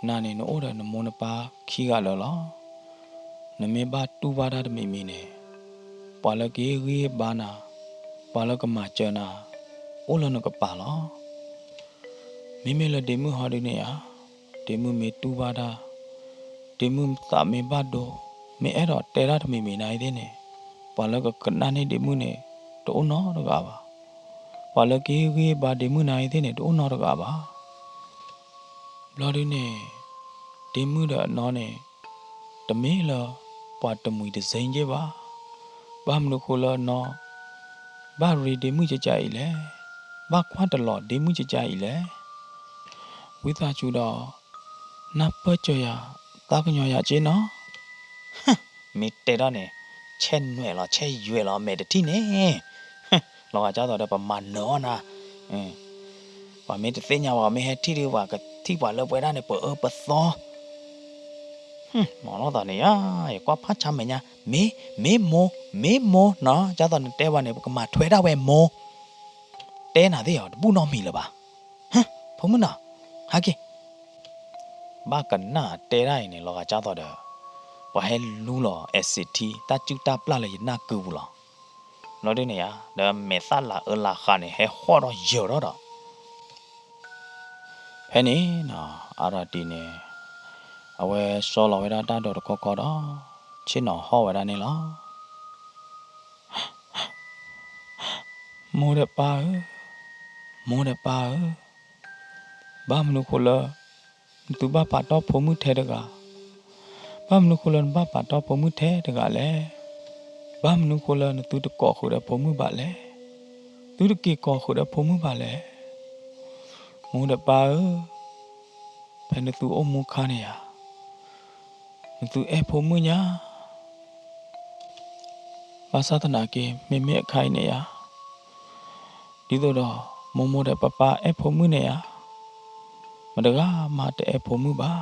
နၤန့ၣ်နအိၣ်ဒီးနမိၢ်နပၢ်ခံဂၤလၢာ်လီၤ. နမ့ၢ်ဘၣ်တူၢ်ဘၣ်တၢ်တမံၤမံၤန့ၣ်, ပှၤလၢကဟ့ၣ်ဂံၢ်ဟ့ၣ်ဘါနၤ, ပှၤလၢကမၤစၢၤနၤ, အိၣ်လၢနကပၤလီၤ. မ့မ့ၢ်လၢဒ့မုၣ်ဟီဒုန့ၣ်ဧါ, ဒ့မုၣ်မ့ၢ်တူၢ်ဘၣ်တၢ်, ဒ့မုၣ်သးမ့ၢ်ဘၣ်ဒိ, မ့ၢ်အဲၣ်ဒိးတဲတၢ်တမံၤမံၤနၤအံၤသ့ၣ်န့ၣ်, ပှၤလၢကကနၣ်န့ၢ်ဒ့မုၣ်န့ၣ် တအိၣ်နီတဂၤဘၣ်. ပှၤလၢကဟ့ၣ်ဂံၢ်ဟ့ၣ်ဘါဒ့မုၣ်နၤအံၤသ့ၣ်န့ၣ် တအိၣ်နီတဂၤဘၣ်. ဘျီဒုန့ၣ် ဒ့မုၣ်ဒီးအနီၢ်န့ၣ် တမ့ၢ်လၢပှၤတမှံၤတစ့က့ဘၣ်. ဘၣ်မနုၤဃိလၢအနီၢ် ဘၣ်ရ့ဒ့မုၣ်ကကါအံၤလဲၣ်, ဘၣ်ကွၢ်တလီၤဒ့မုၣ်ကကါအံၤလဲၣ်. ဝံသးစူၤဒီး နၢ်ပၢၢ်စၢၤယၤ သးကညီၤယၤက့နီၤ. မ့ၢ်တဲထီၣ်န့ၣ် ဆဲးနွဲၣ်လီၤ ဆဲးယွဲၣ်လီၤ မဲာ်တထံၣ်န့ၣ်, လီၤဂာ်ဒ်သိးဒီးပမၤနၢၤအီၣ်နၤ, ပှၤမ့ၢ်တသ့ၣ်ညါဘၣ် ပှၤမ့ၢ်ဟဲထံၣ်ဒီး ပှၤကထံၣ်ပှၤလၢပဝဲဒၣ်န့ၣ် ပအၢပသီ မၤလိာ်သးန့ၣ်ယါ, ယကွၢ်ဖးဆါမဲာ်ညါ, မ့ၢ်, မ့ၢ်မိၢ်, မ့ၢ်မိၢ်နီၤ, ဒ်သိးနတဲဘၣ်န့ၣ် ပကမၤထွဲဒၣ်ဝဲမိၢ်, တဲနၤသ့ၣ်အီၤ တဘူၣ်နီတမံၤလၢၤဘၣ်. ဖိမုၣ်နီၤ, ဟဲက့ၤ, ဘၣ်ကနၣ်တဲဒၣ်အံၤန့ၣ် လီၤဂာ်ဒ်သိးဒီး ပှၤဟဲလူလီၤ အဲးစ့းထံ တၢ်စုၣ်တၢ်ပျၢ်လၢယနၢ်ကုပူၤလီၤ. ဘျီဒုန့ၣ်ယါ, ဒီးမဲာ်သၣ်လၤအၢလၤဃးန့ၣ် ဟဲဟီၣ်ထီၣ်ယၢၤထီၣ်ဒီး ဖဲန့ၣ်နီၤ, အါရၤတံၤန့ၣ် အဝဲစီလီၤဝဲဒၣ်တၢ်ဒိးတခီခီဒီး ဆ့ၣ်နီၤဟီၣ်ဝဲဒၣ်န့ၣ်လီၤ. မိၢ်ဒီးပၢ်ဧၢ, မိၢ်ဒီးပၢ်ဧၢ, ဘၣ်မနုၤဃိလၢ နသုဘၣ်ပာ်တီၢ်ဖိမုၣ်ထဲတဂၤ, ဘၣ်မနုၤဃိလၢနဘၣ်ပာ်တီၢ်ဖိမုၣ်ထဲတဂၤလဲၣ်. ဘၣ်မနုၤဃိလၢနသုတကိးဃုာ်ဒီးဖိမုၣ်ဘၣ်လဲၣ်, သုတက့ၤကိးဃုာ်ဒီးဖိမုၣ်ဘၣ်လဲၣ်. မိၢ်ဒီးပၢ်ဧၢ, ဖဲနသုအိၣ်မူခါန့ၣ်ဧါ, နသုအဲၣ်ဖိမုၣ်ညါ, ဘၣ်ဆၣ်သနာ်က့ မ့မ့ၢ်အခါအံၤန့ၣ်ဧါ, ဒ်သိးဒီး မိၢ်မိၢ်ဒီး ပၢ်ပၢ်အဲၣ်ဖိမုၣ်န့ၣ်ဧါ, မတဂၤမးတအဲၣ်ဖိမုၣ်ဘၣ်.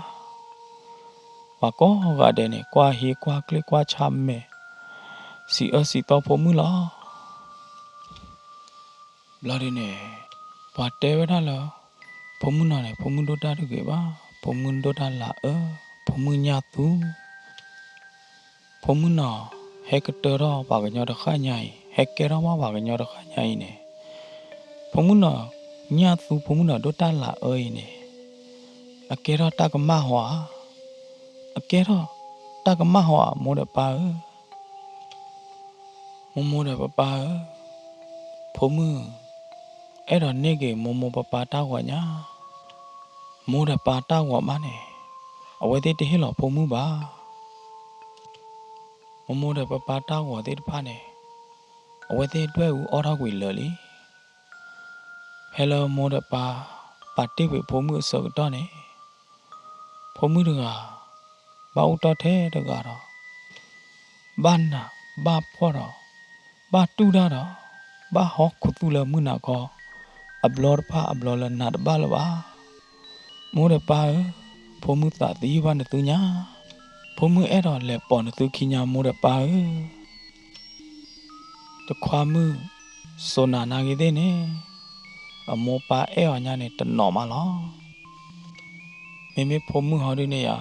ပှၤကိးဂၤဒဲးန့ၣ် ကွၢ်ဟံးကွၢ်ကျ့ကွၢ်ဆၣ်မဲာ်, စံးအၢစံးသီဖိမုၣ်လီၤ. ဘျီဒုန့ၣ် ပှၤတဲဝဲဒၣ်လၢ ဖိမုၣ်နီၢ်န့ၣ် ဖိမုၣ်ဒိၣ်တၢ်တဂ့ၤဘၣ်, ဖိမုၣ်ဒိၣ်တၢ်လၤအၢ, ဖိမုၣ်ညၣ်သူ, ဖိမုၣ်နီၢ် ဟဲကတၢၢ်ထီၣ်ပှၤကညီတဃၣ်ညါအံၤ, ဟဲကဲထီၣ်ဘၣ်ပှၤကညီတဃၣ်ညါအံၤန့ၣ်, ဖိမုၣ်နီၢ်ညၣ်သူ ဖိမုၣ်နီၢ်ဒိၣ်တၢ်လၤအၢအံၤန့ၣ် အကဲထီၣ်တၢ်ကမၣ်ဟီဧါ, အကဲထီၣ်တၢ်ကမၣ်ဟီဧါ မိၢ်ဒီးပၢ်ဧၢ. မိၢ်မိၢ်ဒီးပၢ်ပၢ်ဧၢ, ဖိမုၣ် အဲၣ်ဒိးန့ၢ်က့ၤမိၢ်မိၢ်ပၢ်ပၢ်တၢ်ဂီၤညါ, မိၢ်ဒီးပၢ်တၢ်ဂီၤမးန့ၣ် အဝဲသ့ၣ်တဟ့ၣ်လီၤဖိမုၣ်ဘၣ်. မိၢ်မိၢ်ဒီးပၢ်ပၢ်တၢ်ဂီၤသ့ၣ်တဖၣ်န့ၣ် အဝဲသ့ၣ်ဒွဲၣ်အူအီၣ်ထီၣ်ကွံာ်လၢာ်လံ. ဖဲလၢမိၢ်ဒီးပၢ် ပာ်တ့ၢ်ကွံာ်ဖိမုၣ်အဆၢကတီၢ်န့ၣ် ဖိမုၣ်တဂၤ ဘၣ်အိၣ်တီၢ်ထဲတဂၤဒီး ဘၣ်နးဘၣ်ဖှီၣ်ဒီး ဘၣ်တူၢ်တၢ်ဒီး ဘၣ်ဟီၣ်ခိၣ်သူၣ်လၢမုၢ်နၤခီ အဘျီတဖၣ်အဘျီလၢနးတဘၣ်လၢၤဘၣ်. မိၢ်ဒီးပၢ်ဧၢ, ဖိမုၣ်သးသယုၢ်ဘၣ်နသုညါ, ဖိမုၣ်အဲၣ်ဒိးလဲၤပိာ်နသုခံညါ မိၢ်ဒီးပၢ်ဧၢ. တခွါမုၣ် စိၤနၤနာ်ဂ့ၤသ့ၣ်န့ၣ် အမိၢ်ပၢ်အဲၣ်အီၤညါန့ၣ်တနီၤမးလီၤ. မ့မ့ၢ်ဖိမုၣ်ဟီဒုန့ၣ်ယါ,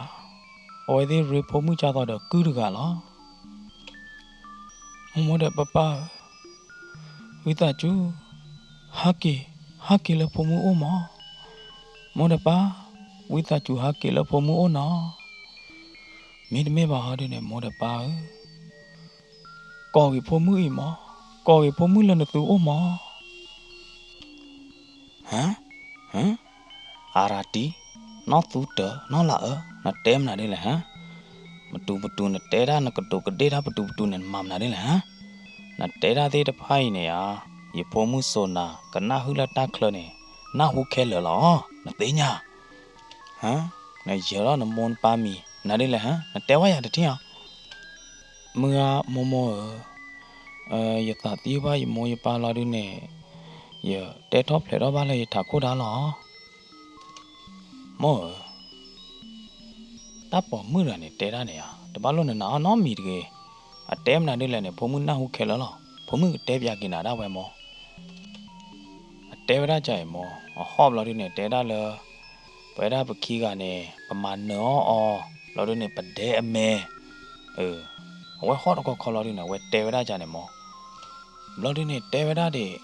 အဝဲသ့ၣ်ရ့ဖိမုၣ်ကၢ်သိးဒီးကုၢ်တဂၤလီၤ. မိၢ်မိၢ်ဒီးပၢ်ပၢ်ဧၢ, ဝံသးစူၤ ဟးက့ၤ, ဟးက့ၤလၢဖိမုၣ်အိၣ်မး. မိၢ်ဒီးပၢ်, ဝံသးစူၤဟးက့ၤလၢဖိမုၣ်အိၣ်နီၤ. မ့တမ့ၢ်ဘၣ်ဟီဒုန့ၣ် မိၢ်ဒီးပၢ်ဧၢ, ကိးက့ၤဖိမုၣ်အံၤမး, ကိးက့ၤဖိမုၣ်လၢနသုအိၣ်မး. ဟါ, ဟါ, အရၤတံ, နီၢ်သူတၢၤ နီၢ်လၤအၢ, နတဲမနုၤဒ်လဲၣ်ဟါ. ပတူပတူနတဲတၢ် နကတိၤကဒ့ၣ်တၢ်ပတူပတူန့ၣ် နမၤမနုၤဒ်လဲၣ်ဟါ. နတဲတၢ်သ့ၣ်တဖၣ်အံၤန့ၣ်ဧါ, ယဖိမုၣ်စိၤနၤ ကနၢ်ဟူလၢတၢ်ချၢန့ၣ် နၢ်ဟူခဲလၢာ်လီၤ, နသ့ၣ်ညါ. ဟါ, နယၢၤထီၣ်နမိၢ်နပၢ်မံၤ နၤဒ်လဲၣ်ဟါ, နတဲဝဲယၤတထံၣ်အီၤ. မုၢ်ဂၤမိၢ်မိၢ်ဧၢ, ယသးသယုၢ်ဘၣ်ယမိၢ်ယပၢ်လီၤဒုန့ၣ် ယတဲထီၣ်ဖျဲးထီၣ်ဘၣ်လၢယထးခိၣ်တၢ်လီၤ. မိၢ်ဧၢ, တၢ်ပိာ်မုၣ်တဂၤန့ၣ်တဲတၢ်န့ၣ်ဧါ, တဘၣ်လိၣ်နနာ်အီၤနီတမံၤတဂ့ၤ. အတဲမနုၤဒ်လဲၣ်န့ၣ် ဖိမုၣ်နၢ်ဟူခဲလၢာ်လီၤ. ဖိမုၣ်ကတဲပၠးက့ၤနၤဒၣ်ဝဲမိၢ်. အတဲဝဲဒၣ်ကါအံၤမိၢ်, အဟီၣ်ဘျီဒုန့ၣ် တဲဒၣ်လၢ ပဝဲဒၣ်ပခံဂၤန့ၣ် ပမၤနၢၤအီၣ်အီၤ, ဘျီဒုန့ၣ် ပဒဲအမဲာ်, အဝဲဟီၣ်တခီခီလီၤဒုန့ၣ် အဝဲတဲဝဲဒၣ်ကါန့ၣ်မိၢ်. ဘျီဒုန့ၣ် တဲဝဲဒၣ်ဒံး,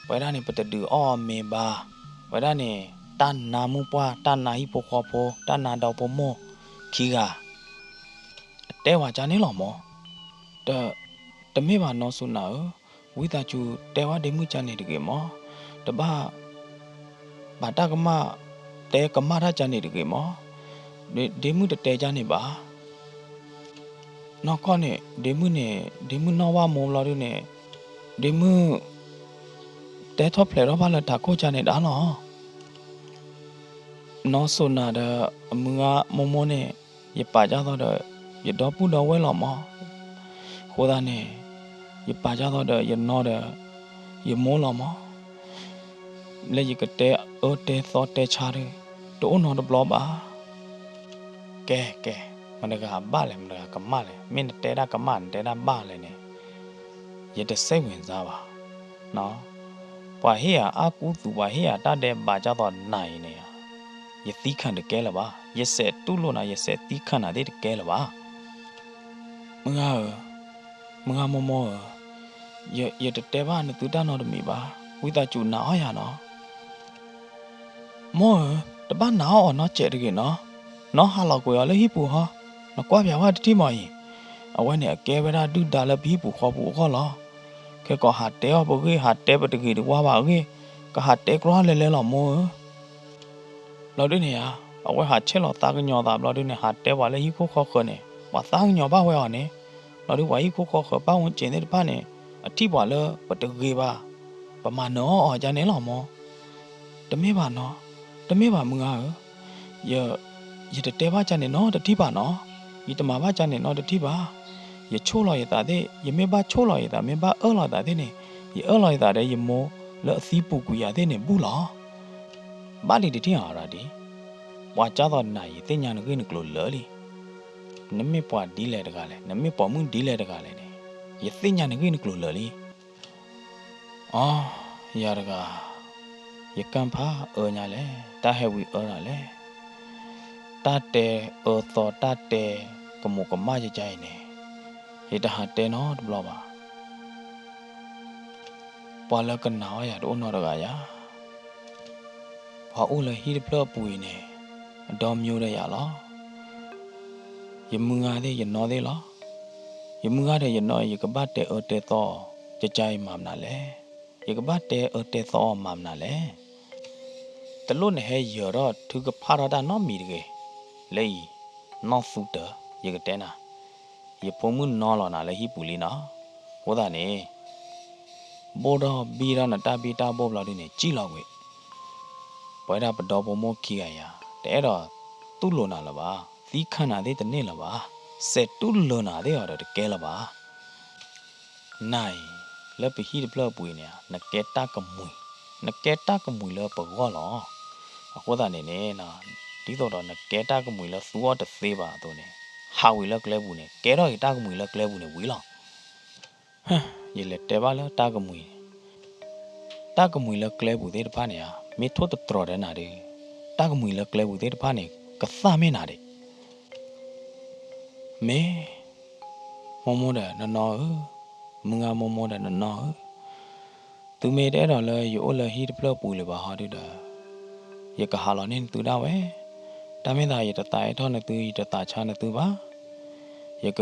ပဝဲဒၣ်န့ၣ် ပတဒုးအီၣ်အီၤမ့ၤဘၣ်, ပဝဲဒၣ်န့ၣ် တၢ်နါမုၢ်ပှၢ် တၢ်နါဟံၣ်ဖိဃီဖိ တၢ်နါဒီဖိမိၢ်ခံဂၤ အတဲဝဲကါန့ၣ်လီၤမိၢ်. တမ့ၢ်ဘၣ်နီၢ်စိၤနၤဧၢ, ဝံသးစူၤတဲဝဲဒ့မုၣ်ကါန့ၣ်တဂ့ၤမိၢ်, တဘၣ် ဘၣ်တၢ်ကမၣ် တဲကမၣ်တၢ်ကါန့ၣ်တဂ့ၤမိၢ်, ဒ့မုၣ်တတဲကါန့ၣ်ဘၣ်. နီၢ်ကီၢ်န့ၣ် ဒ့မုၣ်န့ၣ် ဒ့မုၣ်နီၢ်ဝၣ်မိၢ်ဘျီဒုန့ၣ် ဒ့မုၣ် တဲထီၣ်ဖျဲးထီၣ်ဘၣ်လၢထးခိၣ်ကါန့ၣ်ဒၣ်လီၤ. နီၢ်စိၤနၤဒီး အမုၢ်ဂၤမိၢ်မိၢ်န့ၣ် ယပာ်ကၢ်သိးဒီး ယဒီပုၢ်ဒီဝဲၢ်လီၤမိၢ်. အဃိသတးန့ၣ် ယပာ်ကၢ်သိးဒီးယနီၢ်ဒီး ယမိၢ်လီၤမိၢ်. လၢယကတဲအၢတဲသီတဲဆါဒီး တအိၣ်နီတဘျီဘၣ်. ကဲ ကဲ, မတၤတဂၤဘၣ်လဲၣ် မတၤတဂၤကမၣ်လဲၣ်, မ့ၢ်နတဲဒၣ်ကမၣ် နတဲဒၣ်ဘၣ်လဲၣ်န့ၣ် ယတစိတ်ဝင်စားဘၣ်. ပှၤဟ့ၣ်ယၤအါကူသူၣ် ပှၤဟ့ၣ်ယၤတၢ်ဒဲးဘးကၢ်သိးနၤအံၤန့ၣ် ယသံခၣ်တကဲလၢၤဘၣ်. ယစဲးတူၢ်လိာ်နၤ ယစဲးသံခၣ်နၤသ့ၣ်တကဲလၢၤဘၣ်. မုၢ်ဂၤဧၢ, မုၢ်ဂၤမိၢ်မိၢ်ဧၢ, ယတတဲဘၣ်နသုတၢ်နီတမံၤဘၣ်. ဝံသးစူၤနာ်အီၣ်ယၤနီၤ. မိၢ်ဧၢ, တဘၣ်နာ်အီၣ်အီၤနီတစဲးတဂ့ၤနီၤ. နီၢ်ဟးလီၤကွံာ်အီၤလၢဟံၣ်ပူၤဟီ, နကွၢ်ပၠးဝဲတထံၣ်မးအံၤ. အဝဲန့ၣ်အကဲဝဲဒၣ်ဒုၣ်ဒါလၢပဟံၣ်ပူၤဃီပူၤအဂီၢ်လီၤ. ခဲကိးဟးတဲအီၤပဂ့ၢ် ဟးတဲပတဂ့ၤတဝါဘၣ်အဂ့ၢ်, ကဟးတဲကြီလဲၤလဲၤလီၤမိၢ်ဧၢ. ဘျီဒုန့ၣ်ဧါ, အဝဲဟးဆဲးလီၤသးကညီၤသးဘျီဒုန့ၣ် ဟးတဲပှၤလၢဟံၣ်ခိၣ်ဃီဃၢၤန့ၣ် ပှၤသးကညီၤဘၣ်ဝဲအီၤန့ၣ်, ဘျီဒုပှၤဟံၣ်ခိၣ်ဃီဃၢၤ ပၢ်ဝဲက့ၤသ့ၣ်တဖၣ်န့ၣ် အထံၣ်ပှၤလၢပတဂ့ၤဘၣ်, ပမၤနၢၤအီၣ်အီၤကန့ၣ်လီၤမိၢ်. တမ့ၢ်ဘၣ်နီၤ, တမ့ၢ်ဘၣ်မုၢ်ဂၤဧၢ, ယ, ယတတဲဘၣ်ကန့ၣ်နီတထံၣ်ဘၣ်နီၤ, ယတမၤဘၣ်ကန့ၣ်နီတထံၣ်ဘၣ်. ယဆိၣ်လီၤယသးသ့ၣ်, ယမ့ၢ်ဘၣ်ဆိၣ်လီၤယသး မ့ၢ်ဘၣ်အၢၣ်လီၤယသးသ့ၣ်န့ၣ်, ယအၢၣ်လီၤယသးဒီးယမိၢ်လၢအသံပူၤကွံာ်ယၤသ့ၣ်န့ၣ်ဘူၣ်လီၤ. ဘၣ်လံတထံၣ်အီၤရၤဒံး, ပှၤကၢ်သိးနၤအံၤ ယသ့ၣ်ညါနဂ့ၢ်နကျိၤလၢာ်လံ. နမ့ၢ်ပှၤဒ်လဲၣ်တဂၤလဲၣ်, နမ့ၢ်ပိာ်မုၣ်ဒ်လဲၣ်တဂၤလဲၣ်န့ၣ်, ယသ့ၣ်ညါနဂ့ၢ်နကျိၤလၢာ်လံ. အိ, ယၤတဂၤ, ယကၢ်ဖးအၢညါလဲၣ်, တၢ်ဟဲဝံၤအၢတၢ်လဲၣ်, တၢ်တဲအၢသီ တၢ်တဲကမူးကမၣ်ယကါအံၤန့ၣ်, ယတဟးတဲနီတဘျီဘၣ်. ပှၤလၢကနာ်အီၤယၤတအိၣ်နီတဂၤယၤ. ပှၤအိၣ်လၢဟံၣ်တဖျၢၣ်အပူၤအံၤန့ၣ်, အဒီမၠိဒီးယၤလီၤ. ယမုၢ်ဂၤသ့ၣ်ယနီၢ်သ့ၣ်လီၤ. ယမုၢ်ဂၤဒီးယနီၢ်အံၤ ယကဘၣ်တဲအၢတဲသီအီၤ ကကါအံၤမၤမနုၤလဲၣ်. ယကဘၣ်တဲအၢတဲသီအီၤမၤမနုၤလဲၣ်. တလိၣ်နဟဲယၢၤထီၣ်ထုကဖၣ်ထီၣ်တၢ်နီတမံၤတဂ့ၤ. လၢအံၤ, နီၢ်သူတၢၤ, ယကတဲနၤ, ယဖိမုၣ်နီၢ်လီၤနၤလၢဟံၣ်ပူၤလံနီၤ. အဃိသတးန့ၣ် ဘိၣ်ထီၣ်ဘံၣ်ထီၣ်နတၢ်ဘံၣ်တၢ်ဘိၣ်ဘျီဒုန့ၣ် စံၣ်လီၤကွံာ်. ပဝဲဒၣ်ပဒီဖိမိၢ်ခံဂၤယၤ တအဲၣ်ဒိးတူၢ်လိာ်နၤလၢၤဘၣ်, သံခၣ်နၤသ့ၣ်တန့ၢ်လၢၤဘၣ်, စဲးတူၢ်လိာ်နၤသ့ၣ်အီၤဒီးတကဲလၢၤဘၣ်. နၤအံၤ, လၢပဟံၣ်တဖျၢၣ်အပူၤအံၤန့ၣ် နကဲတၢ်ကမှံၤ, နကဲတၢ်ကမှံၤလၢပဂီၢ်လီၤ. အဃိသတးန့ၣ်န့ၣ်, ဒ်သိးဒီးနကဲတၢ်ကမှံၤလၢသူအီၤတသ့ဘၣ်အသိးန့ၣ်, ဟးဝံၤလၢကျဲပူၤန့ၣ် ကဲထီၣ်က့ၤတၢ်ကမှံၤလၢကျဲပူၤန့ၣ်ဝံၤလီၤ. ယလဲၤတဲဘၣ်လၢတၢ်ကမှံၤန့ၣ်, တၢ်ကမှံၤလၢကျဲပူၤသ့ၣ်တဖၣ်န့ၣ်ဧါ, မ့ၢ်ထိၣ်သတြီၤဒီးနၤဒီး, တၢ်ကမှံၤလၢကျဲပူၤသ့ၣ်တဖၣ်န့ၣ် ကသၣ်မ့ၢ်နၤဒံး. မ့ၢ်, မိၢ်မိၢ်ဒီးနနီၢ်ဧၢ, မုၢ်ဂၤမိၢ်မိၢ်ဒီးနနီၢ်ဧၢ, သုမ့ၢ်တအဲၣ်ဒိးလၢယအိၣ်လၢဟံၣ်တဖျၢၣ်ပူၤလၢၤဘၣ်ဟီဒုဒီး, ယကဟးလီၤန့ၢ်နသုဒၣ်ဝဲ. တၢ်မ့ၢ်သးယတသးအဲၣ်ထီၣ်နသု, ယတသးဆါနသုဘၣ်. ယက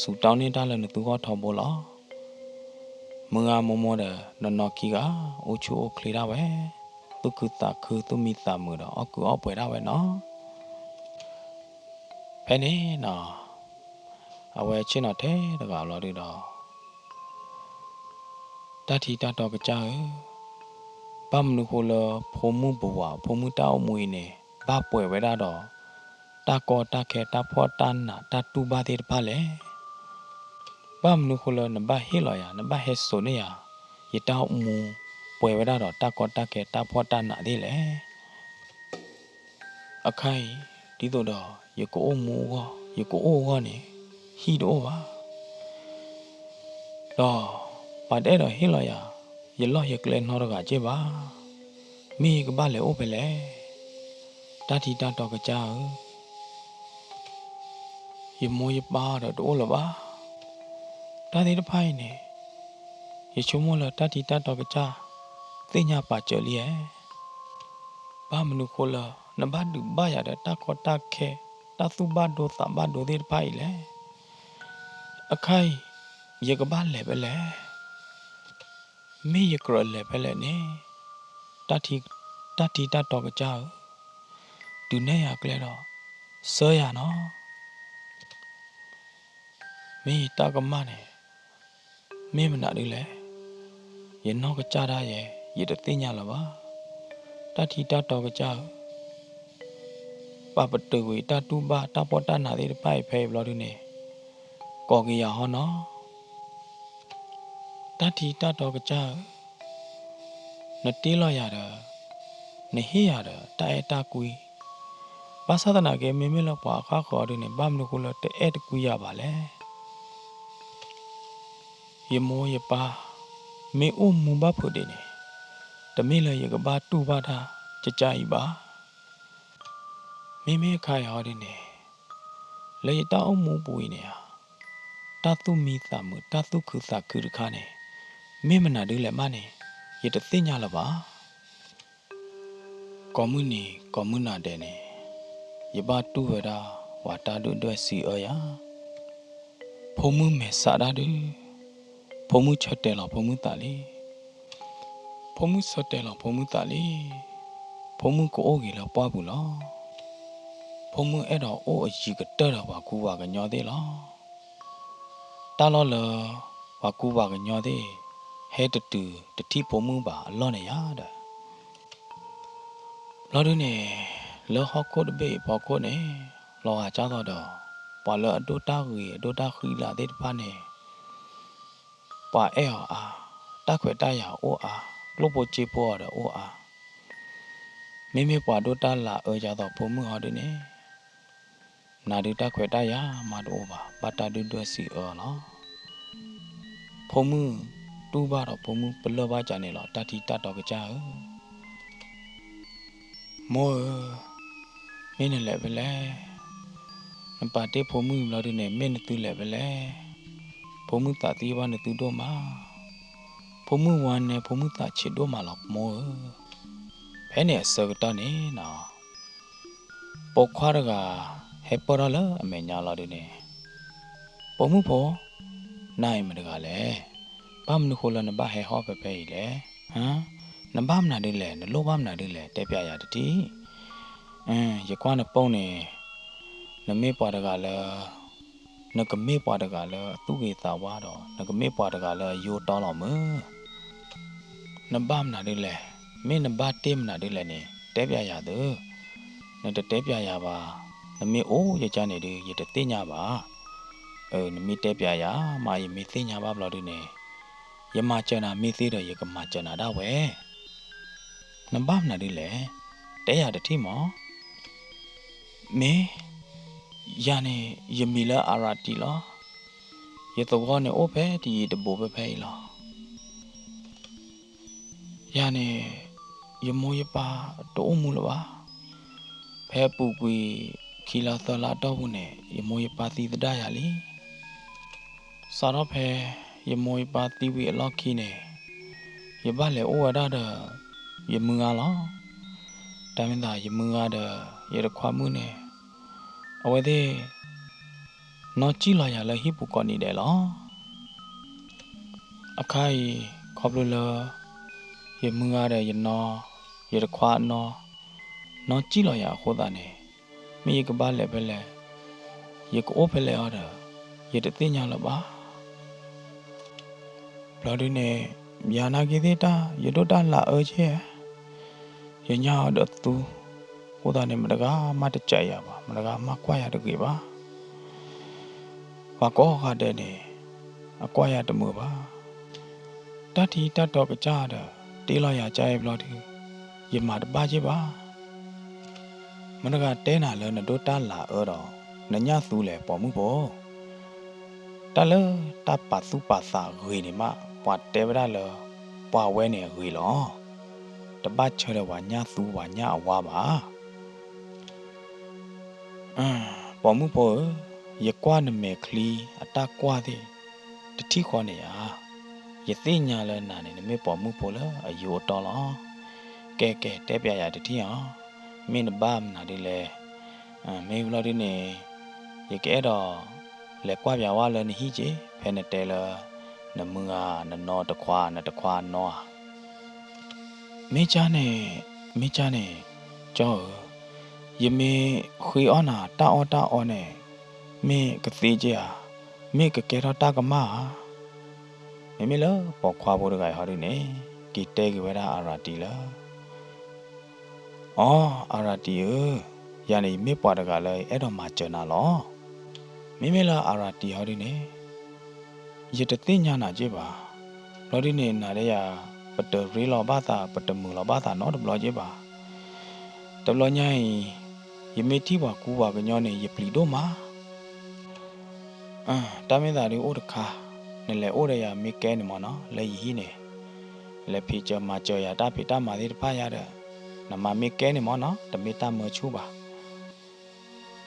စူးတီန့ၢ်တၢ်လၢနသုဂီၢ်ထီဘိလီၤ. မုၢ်ဂၤမိၢ်မိၢ်ဒီးနနီၢ်ခံဂၤ အိၣ်ဆူၣ်အိၣ်ချ့ဒၣ်ဝဲ, သူၣ်ခုသးခု သူၣ်မံသးမုာ်ဒီးအီၣ်ကုးအီၣ်ပှဲၤဒၣ်ဝဲနီၤ. ဖဲန့ၣ်နီၤ, အဝဲဆ့ၣ်နီၤထဲတဂၤလီၤဒုဒီး, တၢ်ထံတၢ်တီကစၢ်ဧၢ, ဘၣ်မနုၤဃိလၢဖိမုၣ်ဘဝၤ ဖိမုၣ်တၢ်အိၣ်မူအံၤန့ၣ် ဘၣ်ပှဲၤဝဲဒၣ်ဒီး တၢ်ကီတၢ်ခဲ တၢ်ဖှီၣ်တၢ်နး တၢ်တူၢ်ဘၣ်သ့ၣ်တဖၣ်လဲၣ်. ဘၣ်မနုၤဃိလၢနဘၣ်ဟ့ၣ်လီၤယၤ, နဘၣ်ဟဲစိာ်န့ၢ်ယၤ, ယတၢ်အိၣ်မူပှဲၤဝဲဒၣ်ဒီးတၢ်ကီတၢ်ခဲ တၢ်ဖှီၣ်တၢ်နးသ့ၣ်လဲၣ်. အခါအံၤ, ဒ်သိးဒီးယကအိၣ်မူအဂီၢ်, ယကအိၣ်အဂီၢ်န့ၣ် ဟံၣ်တအိၣ်ဘၣ်. ဒီးပှၤတအဲၣ်ဒိးဟ့ၣ်လီၤယၤ ယလီၢ်ယကျဲနီတဂၤက့ၢ်ဘၣ်. မ့ၢ်ယကဘၣ်လဲၤအိၣ်ဖဲလဲၣ်, တၢ်ထံတၢ်တီကစၢ်ဧၢ. ယမိၢ်ယပၢ်ဒီးတအိၣ်လၢၤဘၣ်. တၢ်သ့ၣ်တဖၣ်အံၤန့ၣ်, ယဆိကမိၣ်လၢတၢ်ထံတၢ်တီကစၢ် သ့ၣ်ညါပာ်စၢၤလံဧါ. ဘၣ်မနုၤဃိလၢ နဘၣ်ဒုးဘၣ်ယၤဒီးတၢ်ကီတၢ်ခဲ, တၢ်သူၣ်ဘၣ်ဒိသးဘၣ်ဒိသ့ၣ်တဖၣ်အံၤလဲၣ်. အခါအံၤ, ယကဘၣ်လဲၤဖဲလဲၣ်. မ့ၢ်ယကြၢးလဲၤဖဲလဲၣ်န့ၣ်, တၢ်ထံ, တၢ်ထံတၢ်တီကစၢ်ဧၢ, တုၤနဲၣ်ယၤကျဲဒီး ဆှၢယၤနီၤ. မ့ၢ်ယတၢ်ကမၣ်န့ၣ် မ့ၢ်မနုၤဒ်လဲၣ်. ယနီၢ်ကစၢ်ဒၣ်ယဲ ယတသ့ၣ်ညါလၢၤဘၣ်. တၢ်ထံတၢ်တီကစၢ်ဧၢ, ပာ်ပတုာ်ကွံာ်တၢ်တူၢ်ဘၣ်တၢ်ဖှီၣ်တၢ်နးသ့ၣ်တဖၣ်အံၤဖဲအံၤဘျီဒုန့ၣ်, ကိးက့ၤယၤဟီနီၤ. တၢ်ထံတၢ်တီကစၢ်ဧၢ, နတ့လီၤယၤဒီး နဟ့ၣ်ယၤဒီးတၢ်အဲၣ်တၢ်ကွံ. ဘၣ်ဆၣ်သနာ်က့ မ့မ့ၢ်လၢပှၤအဃၣ်ဃၢၤအီၤဒုန့ၣ် ဘၣ်မနုၤဃိလၢတအဲၣ်တကွံယၤဘၣ်လဲၣ်. ယမိၢ်ယပၢ် မ့ၢ်အိၣ်မူဘၣ်ဖုးဒံးန့ၣ်, တမ့ၢ်လၢယကဘၣ်တူၢ်ဘၣ်တၢ်ကစၢ်အံၤဘၣ်. မ့မ့ၢ်အခါအံၤဟီဒုန့ၣ်, လၢယတၢ်အိၣ်မူပူၤအံၤန့ၣ်ဧါ, တၢ်သူၣ်မံသးမုာ် တၢ်သူၣ်ခုသးခုတခါန့ၣ် မ့ၢ်မနုၤဒ်လဲၣ်မးန့ၣ် ယတသ့ၣ်ညါလၢၤဘၣ်. ကိးမုၢ်နံၤကိးမုၢ်နၤဒဲးန့ၣ်, ယဘၣ်တူၢ်ဝဲဒၣ် ပှၤတၢ်ဒုၣ်ဒွဲၣ်စံးအၢယၤ, ဖိမုၣ်မဲာ်ဆှးဒၣ်ဒု, ဖိမုၣ်ဆၢတဲာ်လီၤဖိမုၣ်သးလံ. ဖိမုၣ်ဆၢတဲာ်လီၤဖိမုၣ်သးလံ. ဖိမုၣ်ကအိၣ်ဂ့ၤလၢပှၢ်ပူၤလီၤ. ဖိမုၣ်အဲၣ်ဒိးအိၣ်အယံၤကတၢၢ်ဒီးပှၤကူပှၤကညီသ့ၣ်လီၤ. တၢ်လီၢ်လၢ ပှၤကူပှၤကညီသ့ၣ် ဟဲတတုၤတထံၣ်ဖိမုၣ်ဘၣ်အလီၢ်န့ၣ်ယၤဒီး ဘျီဒုန့ၣ်, လၢဟီၣ်ခိၣ်တဘ့ၣ်အံၤဖီခိၣ်န့ၣ်, လီၤဂာ်ကၢ်သိးဒီး ပှၤလၢအဒိၣ်တၢ်ဂ့ၤအဒိၣ်တၢ်ဃံလၤသ့ၣ်တဖၣ်န့ၣ်, ပှၤအဲၣ်အီၤအါ, တၢ်ခွဲးတၢ်ယာ်အိၣ်အါ, ကျိၣ်ဖိစ့ဖိအီၤဒီးအိၣ်အါ. မ့မ့ၢ်ပှၤဒိၣ်တၢ်လၤအၢကၢ်သိးဖိမုၣ်ဟီဒုန့ၣ် နၤဒုးတၢ်ခွဲးတၢ်ယာ်မးတအိၣ်ဘၣ်, ဘၣ်တၢ်ဒုၣ်ဒွဲၣ်စံးအၢလီၤ. ဖိမုၣ်တူၢ်ဘၣ်ဒီးဖိမုၣ်ပလၢၢ်ဘၣ်ကန့ၣ်လီၤ, တၢ်ထံတၢ်တီကစၢ်ဧၢ. မိၢ်ဧၢ, မ့ၢ်နလဲၤဖဲလဲၣ်. နပာ်တ့ၢ်ဖိမုၣ်ဘျီဒုန့ၣ် မ့ၢ်နသုလဲၤဖဲလဲၣ်. ဖိမုၣ်သးသံဘၣ်နသုဒိၣ်မး. ဖိမုၣ်ဝါနဲ ဖိမုၣ်သးဆံးဒိၣ်မးလီၤ မိၢ်ဧၢ. ဖဲန့ၣ်အဆၢကတီၢ်န့ၣ်နီၤ ပိာ်ခွါတဂၤ ဟဲပၢၢ်ထီၣ်လၢအမဲာ်ညါလီၤဒုန့ၣ်, ပိာ်မုၣ်ဖိ, နၤအံၤမတဂၤလဲၣ်. ဘၣ်မနုၤဃိလၢနဘၣ်ဟဲဟီၣ်ဖဲဖဲအံၤလဲၣ်. နဘၣ်မနုၤဒုလဲၣ်, နလိၣ်ဘၣ်မနုၤဒုလဲၣ်, တဲပျးယၤတထံၣ်. ယကွၢ်နပိာ်န့ၣ် နမ့ၢ်ပှၤတဂၤလၢ နကမ့ၢ်ပှၤတဂၤလၢအသူၣ်ဂ့ၤသးဝါဒီး နကမ့ၢ်ပှၤတဂၤလၢအယိတီလီၤမုၢ်. နဘၣ်မနုၤဒုလဲၣ်, မ့ၢ်နဘၣ်တ့ၢ်မနုၤဒုလဲၣ်န့ၣ် တဲပျးယၤသု. နတတဲပျးယၤဘၣ်. နမ့ၢ်အိၣ်ယကါန့ၣ်ဒု ယတသ့ၣ်ညါဘၣ်. အၢ နမ့ၢ်တဲပျးယၤမး ယမ့ၢ်သ့ၣ်ညါဘၣ်ဘျီဒုန့ၣ် ယမၤစၢၤနၤမ့ၢ်သ့ဒီး ယကမၤစၢၤနၤဒၣ်ဝဲ. နဘၣ်မနုၤဒုလဲၣ်, တဲယၤတထံၣ်မး. မ့ၢ်, ယၤန့ၣ် ယမံၤလၢအရၤတံလီၤ. ယသဝီန့ၣ်အိၣ်ဖဲတယံၤတဘူးဖဲဖဲအံၤလီၤ. ယၤန့ၣ် ယမိၢ်ယပၢ်တအိၣ်မူလၢၤဘၣ်. ဖဲအပူၤကွံာ်ခံလါသၢလါအတီၢ်ပူၤန့ၣ် ယမိၢ်ယပၢ်သံသဒၣ်ယၤလံ. စးထီၣ်ဖဲယမိၢ်ယပၢ်သံဝံၤအလီၢ်ခံန့ၣ် ယဘၣ်လဲၤအိၣ်ဝဲဒၣ်ဒီး ယမုၢ်ဂၤလီၤ. တၢ်မ့ၢ်သးယမုၢ်ဂၤဒီး ယတခွါမုၣ်န့ၣ် အဝဲသ့ၣ် နီၢ်ကံၣ်လီၤယၤလၢဟံၣ်ပူၤကိးနံၤဒဲးလီၤ. အခါအံၤ ခီဖျိလၢ ယမုၢ်ဂၤဒီးယနီၢ် ယတခွါအနီၢ် နီၢ်ကံၣ်လီၤယၤအဃိသတးန့ၣ် မ့ၢ်ယကဘၣ်လဲၤဖဲလဲၣ်, ယကအိၣ်ဖဲလဲၣ်အီၤဒီး ယတသ့ၣ်ညါလၢၤဘၣ်. ဘျီဒုန့ၣ် ယၤနာ်က့ၤသ့ၣ်တၢ် ယဒိၣ်တၢ်လၤအၢက့ၤဧါ. ယညၣ်အီၤဒီးသူ, အဃိသတးန့ၣ် မတဂၤမးတစဲးယၤဘၣ်, မတဂၤမးကွၢ်ယၤတဂ့ၤဘၣ်. ပှၤကိးဂၤဒဲးန့ၣ် အကွၢ်ယၤတမုာ်ဘၣ်. တၢ်ထံတၢ်တီကစၢ်ဒီး တ့လီၤယၤကါအံၤဘျီဒု ယမၤတဘၣ်က့ၤဘၣ်. မတဂၤတဲနၤလၢနဒိၣ်တၢ်လၤအၢဒီး နညၣ်သူလဲၣ် ပိာ်မုၣ်ဖိ. တၢ်လၢတၢ်ပာ်သူၣ်ပာ်သးဂ့ၤန့ၣ်မး ပှၤတဲဝဲဒၣ်လၢ ပှၤဝဲန့ၣ်အဂ့ၤလီၤ. တဘၣ်ဆၢဒီးပှၤညၣ်သူပှၤညၣ်အဝါဘၣ်. ပိာ်မုၣ်ဖိဧၢ, ယကွၢ်နမဲာ်ချံအတၢ်ကွၢ်သ့ၣ် တထံၣ်ဃီန့ၣ်ဧါ. ယသ့ၣ်ညါလၢနၤန့ၣ် နမ့ၢ်ပိာ်မုၣ်ဖိလၢအယိအတီလီၤ. ကဲကဲ တဲပျးယၤတထံၣ်အီၤ, မ့ၢ်နဘၣ်မနုၤဒ်လဲၣ်. မ့ၢ်ဘျီဒ်န့ၣ် ယကအဲၣ်ဒိး လဲၤကွၢ်ပျးဝဲလၢနဟံၣ်က့ၤ ဖဲနတဲလၢ နမုၢ်ဂၤ နနီၢ်တခွါ နတခွါနီၢ်ဧါ. မ့ၢ်ကါန့ၣ်, မ့ၢ်ကါန့ၣ်, ကၠီဧၢ, ယမ့ၢ်ဃ့အီၣ်နၤတၢ်အီၣ်တၢ်အီန့ၣ် မ့ၢ်ကသ့က့ၤဧါ, မ့ၢ်ကကဲထီၣ်တၢ်ကမၣ်ဧါ. မ့မ့ၢ်လၢပိာ်ခွါဖိတဂၤအံၤဟီဒုန့ၣ် က့ၤတဲက့ၤဝဲဒၣ်အရၤတံလၢ အီ, အရၤတံဧၢ, ယၤန့ၣ်ယမ့ၢ်ပှၤတဂၤလၢယအဲၣ်ဒိးမၤစၢၤနၤလီၤ. မ့မ့ၢ်လၢအရၤတံဟီဒုန့ၣ် ယတသ့ၣ်ညါနၤက့ၤဘၣ်. ဘျီဒုန့ၣ် နၤဒီးယၤ ပတရ့လိာ်ဘၣ်သး ပတမုာ်လိာ်ဘၣ်သးနီတဘျီက့ၤဘၣ်. တဘျီညါအံၤ ယမ့ၢ်ထံၣ်ပှၤကူပှၤကညီန့ၣ် ယပျံၤဒိၣ်မး. တၢ်မ့ၢ်သးဒုအိၣ်တခါ, နလဲၤအိၣ်ဒီးယၤမ့ၢ်ကဲန့ၣ်မၢ်နီၤ လၢယဟံၣ်န့ၣ်, လဲၤဖံးစၢၤမၤစၢၤယၤတၢ်ဖံးတၢ်မၤသ့ၣ်တဖၣ်ယၤဒီး နမၤမ့ၢ်ကဲန့ၣ်မၢ်နီၤ တမ့ၢ်တၢ်မၢဆူၣ်ဘၣ်.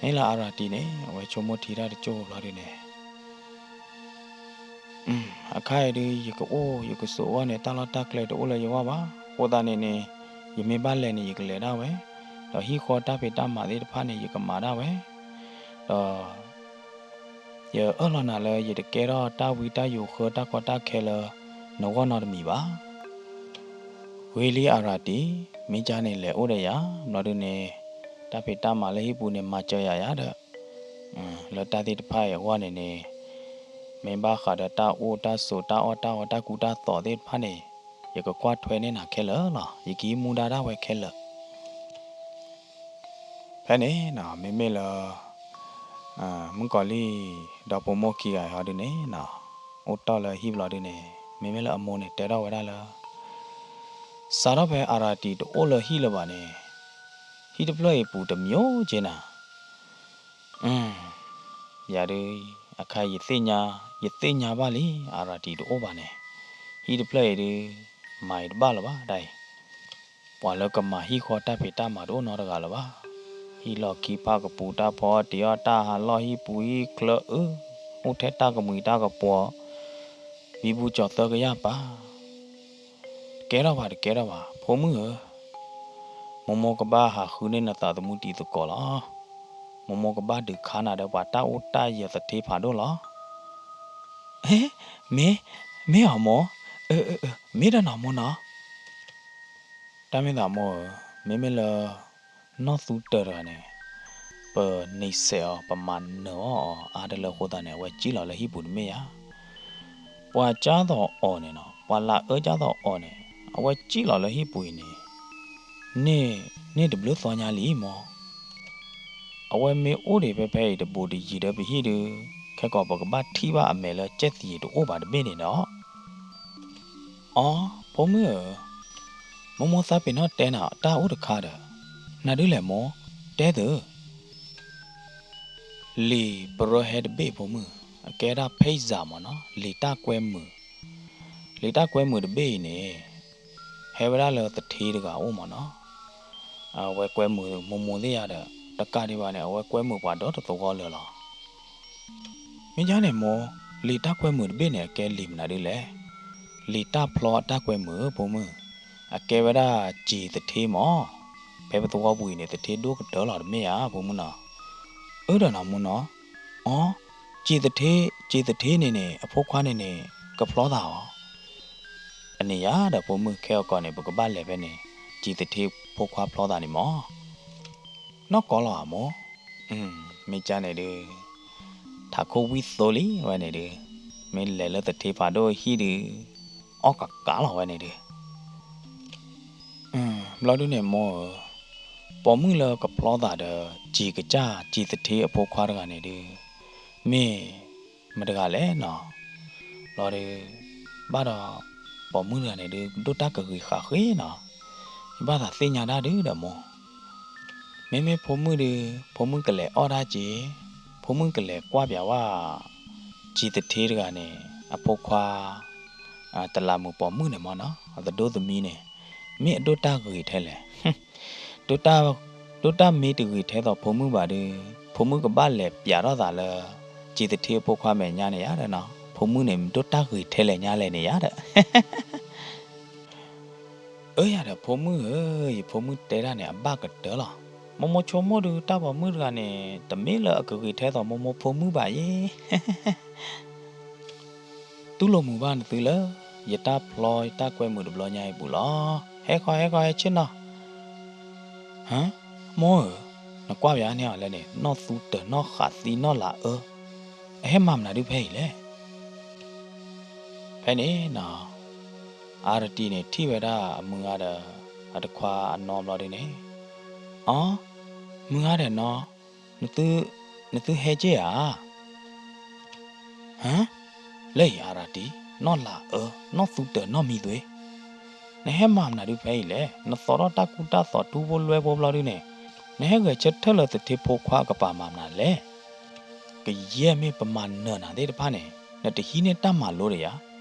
မ့ၢ်လၢအရၤတံန့ၣ် အဝဲဆိကမိၣ်ထံတၢ်တကၠိၢ်ဘျီဒုန့ၣ် အခါအံၤဒု ယကအိၣ်ယကဆိးအဂီၢ်န့ၣ် တၢ်လီၢ်တၢ်ကျဲတအိၣ်လၢယဂီၢ်ဘၣ်. အဃိသတးန့ၣ်န့ၣ် ယမ့ၢ်ဘၣ်လဲၤန့ၣ် ယကလဲၤဒၣ်ဝဲ, ဒီးဟံၣ်ဃီတၢ်ဖံးတၢ်မၤသ့ၣ်တဖၣ်န့ၣ် ယကမၤဒၣ်ဝဲ, ဒီး ယအၢၣ်လီၤနၤလၢယတကဲထီၣ်တၢ်ဝံတၢ်ယိး ဃၢတၢ်ကီတၢ်ခဲလၢနဂီၢ်နီတမံၤဘၣ်. ဂ့ၤလံအရၤတံ, မ့ၢ်ကါန့ၣ်လဲၤအိၣ်ဒီးယၤ ဘျီဒုန့ၣ် တၢ်ဖံးတၢ်မၤလၢဟံၣ်ပူၤန့ၣ် မၤစၢၤယၤယၤဒီး လၢတၢ်သ့ၣ်တဖၣ်အံၤအဂီၢ်န့ၣ်န့ၣ် မ့ၢ်ဘၣ်ဃးဒီးတၢ်အိၣ်တၢ်ဆိးတၢ်အီၣ်တၢ်အီတၢ်ကူတၢ်သိးသ့ၣ်တဖၣ်န့ၣ် ယကကွၢ်ထွဲန့ၢ်နၤခဲလၢာ်လီၤ. ယကဟံးမူဒါဒၣ်ဝဲခဲလၢာ်. ဖဲန့ၣ်နီၤ မ့မ့ၢ်လၢ မုၣ်ကီၤလံၢ် ဒီဖိမိၢ်ခံဂၤဟီဒုန့ၣ်နီၤ အိၣ်တီၢ်လၢဟံၣ်ဘျီဒုန့ၣ် မ့မ့ၢ်လၢအမိၢ်န့ၣ် တဲထီၣ်ဝဲဒၣ်လၢ စးထီၣ်ဖဲအရၤတံတအိၣ်လၢဟံၣ်လၢၤဘၣ်န့ၣ် ဟံၣ်တဖျၢၣ်အံၤပူၤတမျိးက့နၤ ယၤဒုး အခါယသ့ၣ်ညါ, ယသ့ၣ်ညါဘၣ်လံ အရၤတံၤတအိၣ်ဘၣ်န့ၣ်, ဟံၣ်တဖျၢၣ်အံၤဒုး မၤအံၤတဘၣ်လၢၤဘၣ်ဒ်အံၤ, ပှၤလၢကမၤဟံၣ်ဃီတၢ်ဖံးတၢ်မၤတအိၣ်နီတဂၤလၢၤဘၣ်. ဟံၣ်လီၢ်ခံဖၣ်ကပူၤ တၢ်ဖီအီၣ်တ့ၤအီၣ် တၢ်ဟးလီၢ်ဟံၣ်ပူၤဟံၣ်ချၢအၢ, အိၣ်ထဲတၢ်ကမှံၤတၢ်ကပှီၤ, ဘံဘူကၠီၤသၢကယၢ်ပၤ တကဲထီၣ်ဘၣ် တကဲထီၣ်ဘၣ် ဖိမုၣ်ဧၢ, မိၢ်မိၢ်ကဘၣ်ဟးဃုန့ၢ်နသးသမူတံၤသကိးလီၤ. မိၢ်မိၢ်ကဘၣ်ဒုးခါနၤဒီးပှၤတၢ်အိၣ်တၢ်ယၢၤသထ့ဖးဒိၣ်လီၤ. မ့ၢ်, မ့ၢ်အီၤမိၢ်, မ့ၢ်ဒီးနီၤမိၢ်နီၤ. တၢ်မ့ၢ်သးမိၢ်ဧၢ, မ့မ့ၢ်လၢ နီၢ်သူတၢၤတဂၤန့ၣ် ပန့ၢ်စဲးအီၤ ပမၤနၢၤအီၤအါတလၢအဃိသတးန့ၣ် အဝဲကံၣ်လီၤလၢဟံၣ်ပူၤတမ့ၢ်ဧါ. ပှၤကၢ်သိးအီၤန့ၣ်နီၤ, ပှၤလၢအၢကၢ်သိးအီၤန့ၣ် အဝဲကံၣ်လီၤလၢဟံၣ်ပူၤအံၤန့ၣ် န့ၢ်, န့ၢ်တဘျုးသီညါလံမိၢ်. အဝဲမ့ၢ်အိၣ်ဒံးဖဲဖဲအံၤတဘူးတယံၤဒီးပဟံၣ်ဒုး ခဲကီးပကဘၣ်ထံၣ်ဘၣ်အမဲာ်လၢကဲၣ်သံးတအိၣ်ဘၣ်တဘ့ၣ်န့ၣ်ဒီး အီ, ဖိမုၣ်ဧၢ, မိၢ်မိၢ်သးပ့ၤနီၣ်တဲနၤတၢ်အိၣ်တခါဒီး, နၤဒုးလဲၣ်မိၢ်, တဲသု, လံာ်ပရၢဟဲတဘ့ၣ်ဖိမုၣ်, အကဲဒၣ်ဖဲစၢ်မ့ၢ်နီၤ, လံာ်တၢ်ကွဲမုာ်, လံာ်တၢ်ကွဲမုာ်တဘ့ၣ်အံၤန့ၣ် ဟဲဝဲဒၣ်လၢသထ့တဂၤအိၣ်မ့ၢ်နီၤ, အဝဲကွဲမုာ်မိၢ်မိၢ်သ့ၣ်ယါဒီး တကးဒံးဘၣ်န့ၣ် အဝဲကွဲမုာ်ပှၤဒီတသဝီလၢာ်လီၤ. မ့ၢ်ဒ်န့ၣ်မိၢ်, လံာ်တၢ်ကွဲမုာ်တဘ့ၣ်န့ၣ် အကဲလံာ်မနုၤဒ်လဲၣ်. လံာ်တၢ်ဖျီအတၢ်ကွဲမုာ် ဖိမုၣ်, အကဲဝဲဒၣ်စံာ်သထ့မ့ၢ်, ဖဲပသဝီပူၤအံၤန့ၣ် သထ့ဒိၣ်ကတၢၢ်လီၤတမ့ၢ်ဧါ ဖိမုၣ်နီၤ. အၢဒီးနီၤမိၢ်နီၤ, အီ, စံာ်သထ့, စံာ်သထ့န့ၣ်န့ၣ် အဖိခွါန့ၣ်န့ၣ် ကဖျီသးအီၤ အန့ၣ်ယါဒီးဖိမုၣ် ခဲအကီးန့ၣ် ပကဘၣ်လဲၤဖဲန့ၣ် စံာ်သထ့ဖိခွါဖျီသးန့ၣ်မ့ၢ်, နီၢ်ကီလီၤဧါမိၢ်, မ့ၢ်ကါန့ၣ်ဒုး ထးခိၣ်ဝံၣ်သိလံဝဲန့ၣ်ဒုး, မ့ၢ်လဲၤလၢသထ့ဖးဒိၣ်ဟံၣ်ဒုး အီၣ်ကကးလီၤဝဲန့ၣ်ဒုး ဘျီဒုန့ၣ်မိၢ်ဧၢ, ပိာ်မုၣ်လၢကဖျီသးဒီး စံာ်ကစၢ်စံာ်သထ့အဖိခွါတဂၤန့ၣ်ဒုး မ့ၢ်မတဂၤလဲၣ်နီၤ. ဘျီဒုး ဘၣ်ဒီး ပိာ်မုၣ်တဂၤန့ၣ်ဒုး ဒိၣ်တၢ်ကဂ့ၤဃာ်ဃ့နီၤ. ယဘၣ်သးသ့ၣ်ညါတၢ်ဒုဒီးမိၢ်, မ့မ့ၢ်ဖိမုၣ်ဒုး ဖိမုၣ်ကလဲၤအီၣ်တၢ်က့ၤ, ဖိမုၣ်ကလဲၤကွၢ်ပၠးဝဲ စံာ်သထ့တဂၤန့ၣ် အဖိခွါ တလးမုာ်ပိာ်မုၣ်န့ၣ်မ့ၢ်နီၤ အသဒိၣ်သမံန့ၣ် မ့ၢ်အဒိၣ်တၢ်ဂ့ၤထဲလဲၣ်. ဒိၣ်တၢ်မ့ၢ်တဂ့ၤထဲသိးဖိမုၣ်ဘၣ်ဒီး ဖိမုၣ်ကဘၣ်လဲၤပၠးထီၣ်သးလၢ စံာ်သထ့အဖိခွါမဲာ်ညါန့ၣ်ယါဒီးနီၤ. ဖိမုၣ်န့ၣ် ဒိၣ်တၢ်ဂ့ၤထဲလဲၣ်ညါလဲၣ်န့ၣ်ယါဒီး အၢယၤဒီးဖိမုၣ်ဧၢ, ယဖိမုၣ်တဲတၢ်န့ၣ် အဘၣ်ကတၢၢ်လီၤ. မိၢ်မိၢ်ဆိကမိၣ်ဒုး တၢ်ပိာ်မုၣ်တဂၤန့ၣ် တမ့ၢ်လၢအကဂ့ၤထဲသိးမိၢ်မိၢ်ဖိမုၣ်ဘၣ်ယ့ၣ်. တူၢ်လိာ်မုာ်ဘၣ်နသုလၢ ယတၢ်ဖျီယတၢ်ကွဲမုာ်တဘျီညါအံၤပူၤလီၤ. ဟဲဃီ ဟဲဃီ ဟဲဆ့ၣ်နီၤ. ဟါ, မိၢ်ဧၢ, နကွၢ်ပၠးန့ၢ်အီၤလဲၣ်န့ၣ် နီၢ်သူတၢၤ နီၢ်ဃးသံ နီၢ်လၤအၢ အဟဲမၤမနုၤဒုးဖဲအံၤလဲၣ်. ဖဲန့ၣ်နီၤ အါရတံၤန့ၣ် ထံၣ်ဝဲဒၣ်အမုၢ်ဂၤဒီး အတခွါအနီဘျီဒုန့ၣ်, အီ, မုၢ်ဂၤဒီးနီၤ, နသုဟဲက့ၤဧါ. ဟါ, လၢအံၤအါရတံၤ, နီၢ်လၤအၢ, နီၢ်သူတၢၤ နီၢ်မံသွ့, နဟဲမၤမနုၤဒုးဖဲအံၤလဲၣ်. နသိးထီၣ်တၢ်ကူတၢ်သိးထူဖိလွဲဖိဘျီဒုန့ၣ်, နဟဲဂဲၤဆၢထၢၣ်လၢသထ့ဖိခွါအကပၤမၤမနုၤလဲၣ်. ကယဲၢ်မ့ၢ်ပမၤနၢၤနၤသ့ၣ်တဖၣ်န့ၣ် နတဟံးန့ၢ်တၢ်မၤလိတယၤ,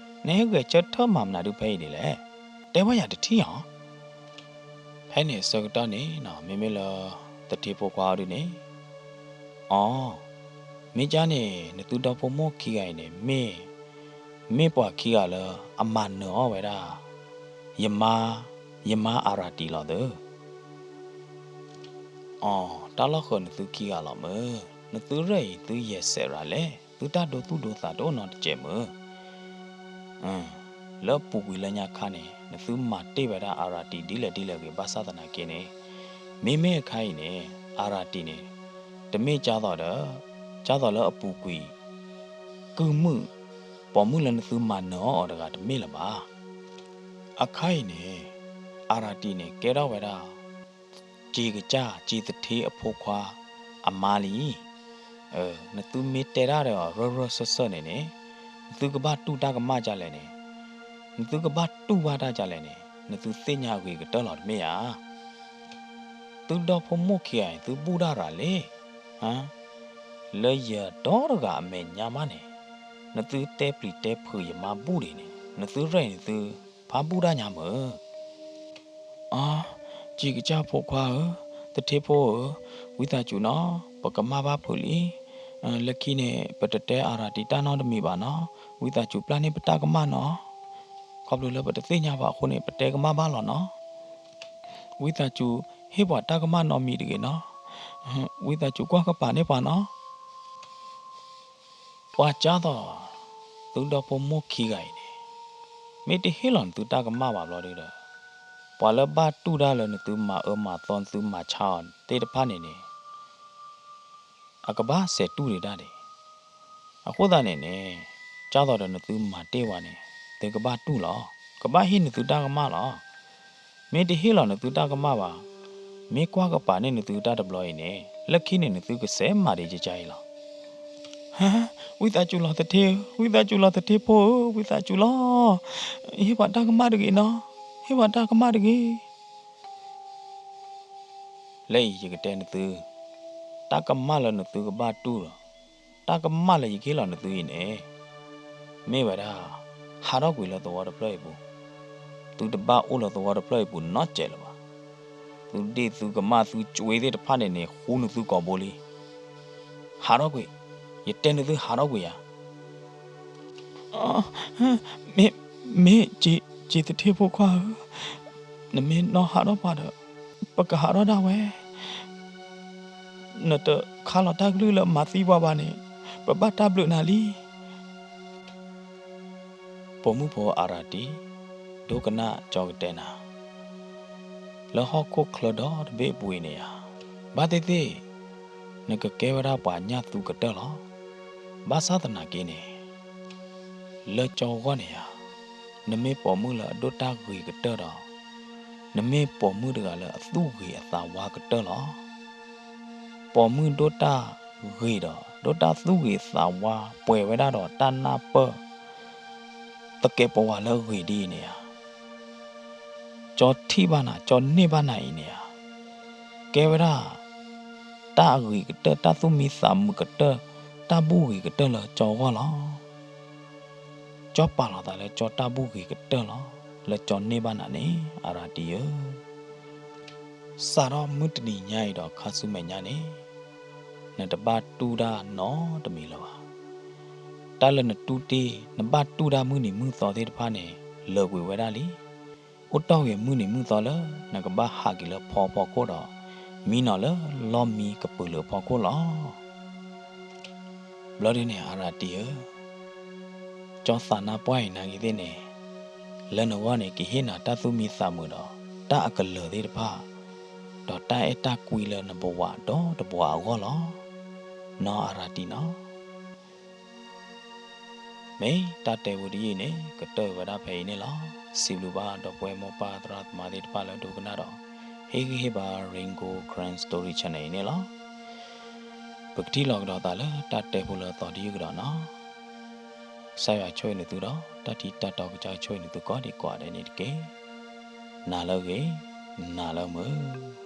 နဟဲဂဲၤဆၢထၢၣ်မၤမနုၤဒုးဖဲအံၤဒ်လဲၣ်. တဲဝဲယၤတထံၣ်ဧါ. ဖဲန့ၣ်အဆၢကတီၢ်န့ၣ်နီၤ မ့မ့ၢ်လၢ သထ့ဖိခွါအီၤဒုန့ၣ်, အီ, မ့ၢ်ကါန့ၣ် နသုဒီဖိမိၢ်ခံဂၤအံၤန့ၣ် မ့ၢ်, မ့ၢ်ပှၤခံဂၤလၢအမၤနၢၤအီၣ်ဝဲဒၣ် ယမါ, ယမါအါရၤတံၤလီၤသၢ. အီ, တၢ်လီၢ်ဃၢၤနသုခံဂၤလီၤမၢ်. နသုရဲၣ်အံၤသုယဲၢ်စဲးရၤလဲၣ်. သုတၢ်ဒိသူၣ်ဒိသးတအိၣ်နီတစဲးမၢ်. လၢအပူၤကွံာ်လၢညါခါန့ၣ် နသုမၤတ့ၢ်ဝဲဒၣ်အါရၤတံၤဒ်လဲၣ်ဒ်လဲၣ်ဂ့ၤ ဘၣ်ဆၣ်သနာ်က့န့ၣ်, မ့မ့ၢ်အခါအံၤန့ၣ် အါရၤတံၤန့ၣ် တမ့ၢ်ကၢ်သိးဒီး, ကၢ်သိးလၢအပူၤကွံာ် ကုၢ်မုၣ်, ပိာ်မုၣ်လၢနသုမၤနၢၤအီၣ်အီၤတဂၤတမ့ၢ်လၢၤဘၣ်. အခါအံၤန့ၣ် အါရၤတံၤန့ၣ် ကဲထီၣ်ဝဲဒၣ် စ့ကစၢ် စ့သထ့အဖိခွါ အမါလံ. နသုမ့ၢ်တဲတၢ်ဒီးရၢၢ်ရၢၢ်စၢၢ်စၢၢ်န့ၣ်န့ၣ်, နသုကဘၣ်တူၢ်တၢ်ကမၣ်ဒ်လဲၣ်န့ၣ်, နသုကဘၣ်တူၢ်ဘၣ်တၢ်ဒ်လဲၣ်န့ၣ်, နသုသ့ၣ်ညါအဂ့ၤကတၢၢ်လီၤတမ့ၢ်ဧါ. သုဒီဖိမိၢ်ခံဂၤအံၤ သုဘူၣ်တၢ်ရၤလံ. ဟါ, လၢယဒီတဂၤအမဲာ်ညါမးန့ၣ်, နသုတဲပျံၤတဲဖုးယမါဘူၣ်ဒံးန့ၣ် နသုရဲၣ်န့ၣ်သုဖးဘူၣ်တၢ်ညါမုၢ်. အါ, ကံကစၢ်ဖိခွါဧၢ, သထ့ဖိဧၢ, ဝံသးစူၤနီၤ, ပကမၣ်ဘၣ်ဖုးလံ. လၢခံန့ၣ် ပတတဲအရၤတံတၢ်နီတမံၤဘၣ်နီၤ, ဝံသးစူၤပျၢ်န့ၢ်ပတၢ်ကမၣ်နီၤ. ခီဖျိလၢပတသ့ၣ်ညါဘၣ်အဃိန့ၣ် ပတဲကမၣ်ဘၣ်လီၤနီၤ. ဝံသးစူၤဟ့ၣ်ပှၤတၢ်ကမၣ်နီတမံၤတဂ့ၤနီၤ. ဝံသးစူၤကွၢ်ကပၤန့ၢ်ပှၤနီၤ. ပှၤကၢ်သိး, သုဒီဖိမိၢ်ခံဂၤအံၤန့ၣ်, မ့ၢ်တဟ့ၣ်လီၤနသုတၢ်ကမၣ်ဘၣ်ဘျီဒုဒီး, ပှၤလၢဘၣ်တူၢ်ဒၣ်လၢနသုမၤအၢမၤသီ နသုမၤဆါအီၤသ့ၣ်တဖၣ်န့ၣ်န့ၣ် အကဘၣ်စဲးတူၢ်ဒံးဒၣ်ဒံး. အဃိသတးန့ၣ်န့ၣ်, ကၢ်သိးဒီးနသုမၤတ့ၢ်ဝဲန့ၣ် သုကဘၣ်တူၢ်လီၤ. ကဘၣ်ဟ့ၣ်နသုတၢ်ကမၣ်လီၤ. မ့ၢ်တဟ့ၣ်လီၤနသုတၢ်ကမၣ်ဘၣ်, မ့ၢ်ကွၢ်ကပၤန့ၢ်နသုတၢ်တဘျီအံၤန့ၣ်, လၢခံန့ၣ်နသုကစဲးမၤဒံးကကါအံၤလီၤ. ဝံသးစူၤလီၤသထ့ဧၢ, ဝံသးစူၤလီၤသထ့ဖိဧၢ, ဝံသးစူၤလီၤ. ဟ့ၣ်ပှၤတၢ်ကမၣ်တဂ့ၤနီၤ, ဟ့ၣ်ပှၤတၢ်ကမၣ်တဂ့ၤ. လၢအံၤယကတဲနသု, တၢ်ကမၣ်လၢနသုကဘၣ်တူၢ်ဒီး, တၢ်ကမၣ်လၢယကဟ့ၣ်လီၤနသုအံၤန့ၣ်, မ့ၢ်ဝဲဒၣ်, ဟးထီၣ်ကွံာ်လၢသဝီတဖျၢၣ်အံၤပူၤ, သုတဘၣ်အိၣ်လၢသဝီတဖျၢၣ်အံၤပူၤနီတစဲးလၢၤဘၣ်. သုဒ့ၣ်သုကမၣ်သုကွ့သ့ၣ်တဖၣ်န့ၣ်န့ၣ် ဃူနသုကိာ်ဘိလံ. ဟးထီၣ်ကွံာ်, ယတဲနသုဟးထီၣ်ကွံာ်ယၤ. မ့ၢ်, မ့ၢ်, က့ၤသထ့ဖိခွါဧၢ, နမ့ၢ်နီၣ်ဟးထီၣ်ပှၤဒီး, ပကဟးထီၣ်ဒၣ်ဝဲ. နတခါလီၤတၢ်ကလုၢ်လၢမၤသံပှၤဘၣ်န့ၣ်, ပဘၣ်တၢ်ဘျုးနၤလံ. ပိာ်မုၣ်ဖိအရၤတံ, ဒိကနၣ်ကၠီကတဲနၤ, လၢဟီၣ်ခိၣ်ချၢဒီတဘ့ၣ်အပူၤအံၤန့ၣ်ဧါ, ဘၣ်သ့ၣ်သ့ၣ်, နကကဲဝဲဒၣ်ပှၤညၣ်သူကတၢၢ်လီၤ. ဘၣ်ဆၣ်သနာ်က့န့ၣ်, လၢကၠီဂီၢ်န့ၣ်ဧါ, နမ့ၢ်ပိာ်မုၣ်လၢအဒိၣ်တၢ်ဂ့ၤကတၢၢ်ဒီး, နမ့ၢ်ပိာ်မုၣ်တဂၤလၢအသူၣ်ဂ့ၤအသးဝါကတၢၢ်လီၤ. ပိာ်မုၣ်ဒိၣ်တၢ်ဂ့ၤဒီး ဒိၣ်တၢ်သူၣ်ဂ့ၤသးဝါ ပှဲၤဝဲဒၣ်ဒီးတၢ်နၢ်ပၢၢ် သကဲးပဝးလၢအဂ့ၤဒ်အံၤန့ၣ်ဧါ, ကၠီထံၣ်ဘၣ်နၤ ကၠီန့ၢ်ဘၣ်နၤအံၤန့ၣ်ဧါ, ကဲဝဲဒၣ် တၢ်အဂ့ၤကတၢၢ် တၢ်သူၣ်မံသးမုာ်ကတၢၢ် တၢ်ဘူၣ်ဂ့ၤကတၢၢ်လၢကၠီဂီၢ်လီၤ. ကၠီပာ်လီၤသးလၢကၠီတၢ်ဘူၣ်ဂ့ၤကတၢၢ်လီၤ. လၢကၠီန့ၢ်ဘၣ်နၤန့ၣ် အရၤတံဧၢ, စးထီၣ်မုၢ်တနံၤညါအံၤဒီးခါဆူမဲာ်ညါန့ၣ် နတဘၣ်တူၢ်တၢ်နီတမံၤလၢၤဘၣ်. တၢ်လၢနတူၢ်တ့ၢ် နဘၣ်တူၢ်တၢ်မုၢ်နံၤမုၢ်သီသ့ၣ်တဖၣ်န့ၣ် လၢာ်ကွံာ်ဝဲဒၣ်လံ. အိၣ်တီၢ်ဂ့ၤမုၢ်နံၤမုၢ်သီလၢ နကဘၣ်ဟးက့ၤလၢဖီဖီခိၣ်ဒီး မံနီၤလၢလီၢ်မံကပုာ်လုာ်အဖီခိၣ်လီၤ. ဘျီဒုန့ၣ် အရၤတံဧၢ, ကၠီသးနါပှၢ်အံၤနာ်က့သ့ၣ်န့ၣ် လၢနဂီၢ်န့ၣ် ကဟ့ၣ်နၤတၢ်သူၣ်မံသးမုာ်ဒီး တၢ်အကလၢာ်သ့ၣ်တဖၣ် ဒီးတၢ်အဲၣ်တၢ်ကွံလၢနဘဝဒီတဘဝအဂီၢ်လီၤ. နီၢ်အရၤတံနီၤ. မ့ၢ်တၢ်တဲဖိတယုၢ်န့ၣ် ကတၢၢ်ဝဲဒၣ်ဖဲအံၤန့ၣ်လီၤ. စံးဘျုးဘၣ်ဒီပုၢ်ဝဲၢ်မိၢ်ပၢ်သရၣ်သမါသ့ၣ်တဖၣ်လၢဒိကနၣ်ဒီး ဟ့ၣ်ဂံၢ်ဟ့ၣ်ဘါ Rain Gold Karen Story Channel အံၤန့ၣ်လီၤ. ပကထံၣ်လိာ်ကဒီးသးလၢတၢ်တဲဖိလၢအသီတယုၢ်ကဒီးနီၤ. ကစၢ်ယွၤဆိၣ်ဂ့ၤနသုဒီး တၢ်ထံတၢ်တီကစၢ်ဆိၣ်ဂ့ၤနသုကိးဒံးကိးဂၤဒဲးန့ၣ်တက့ၢ်. နၤလၢအဂ့ၤ, နၤလၢမုာ်.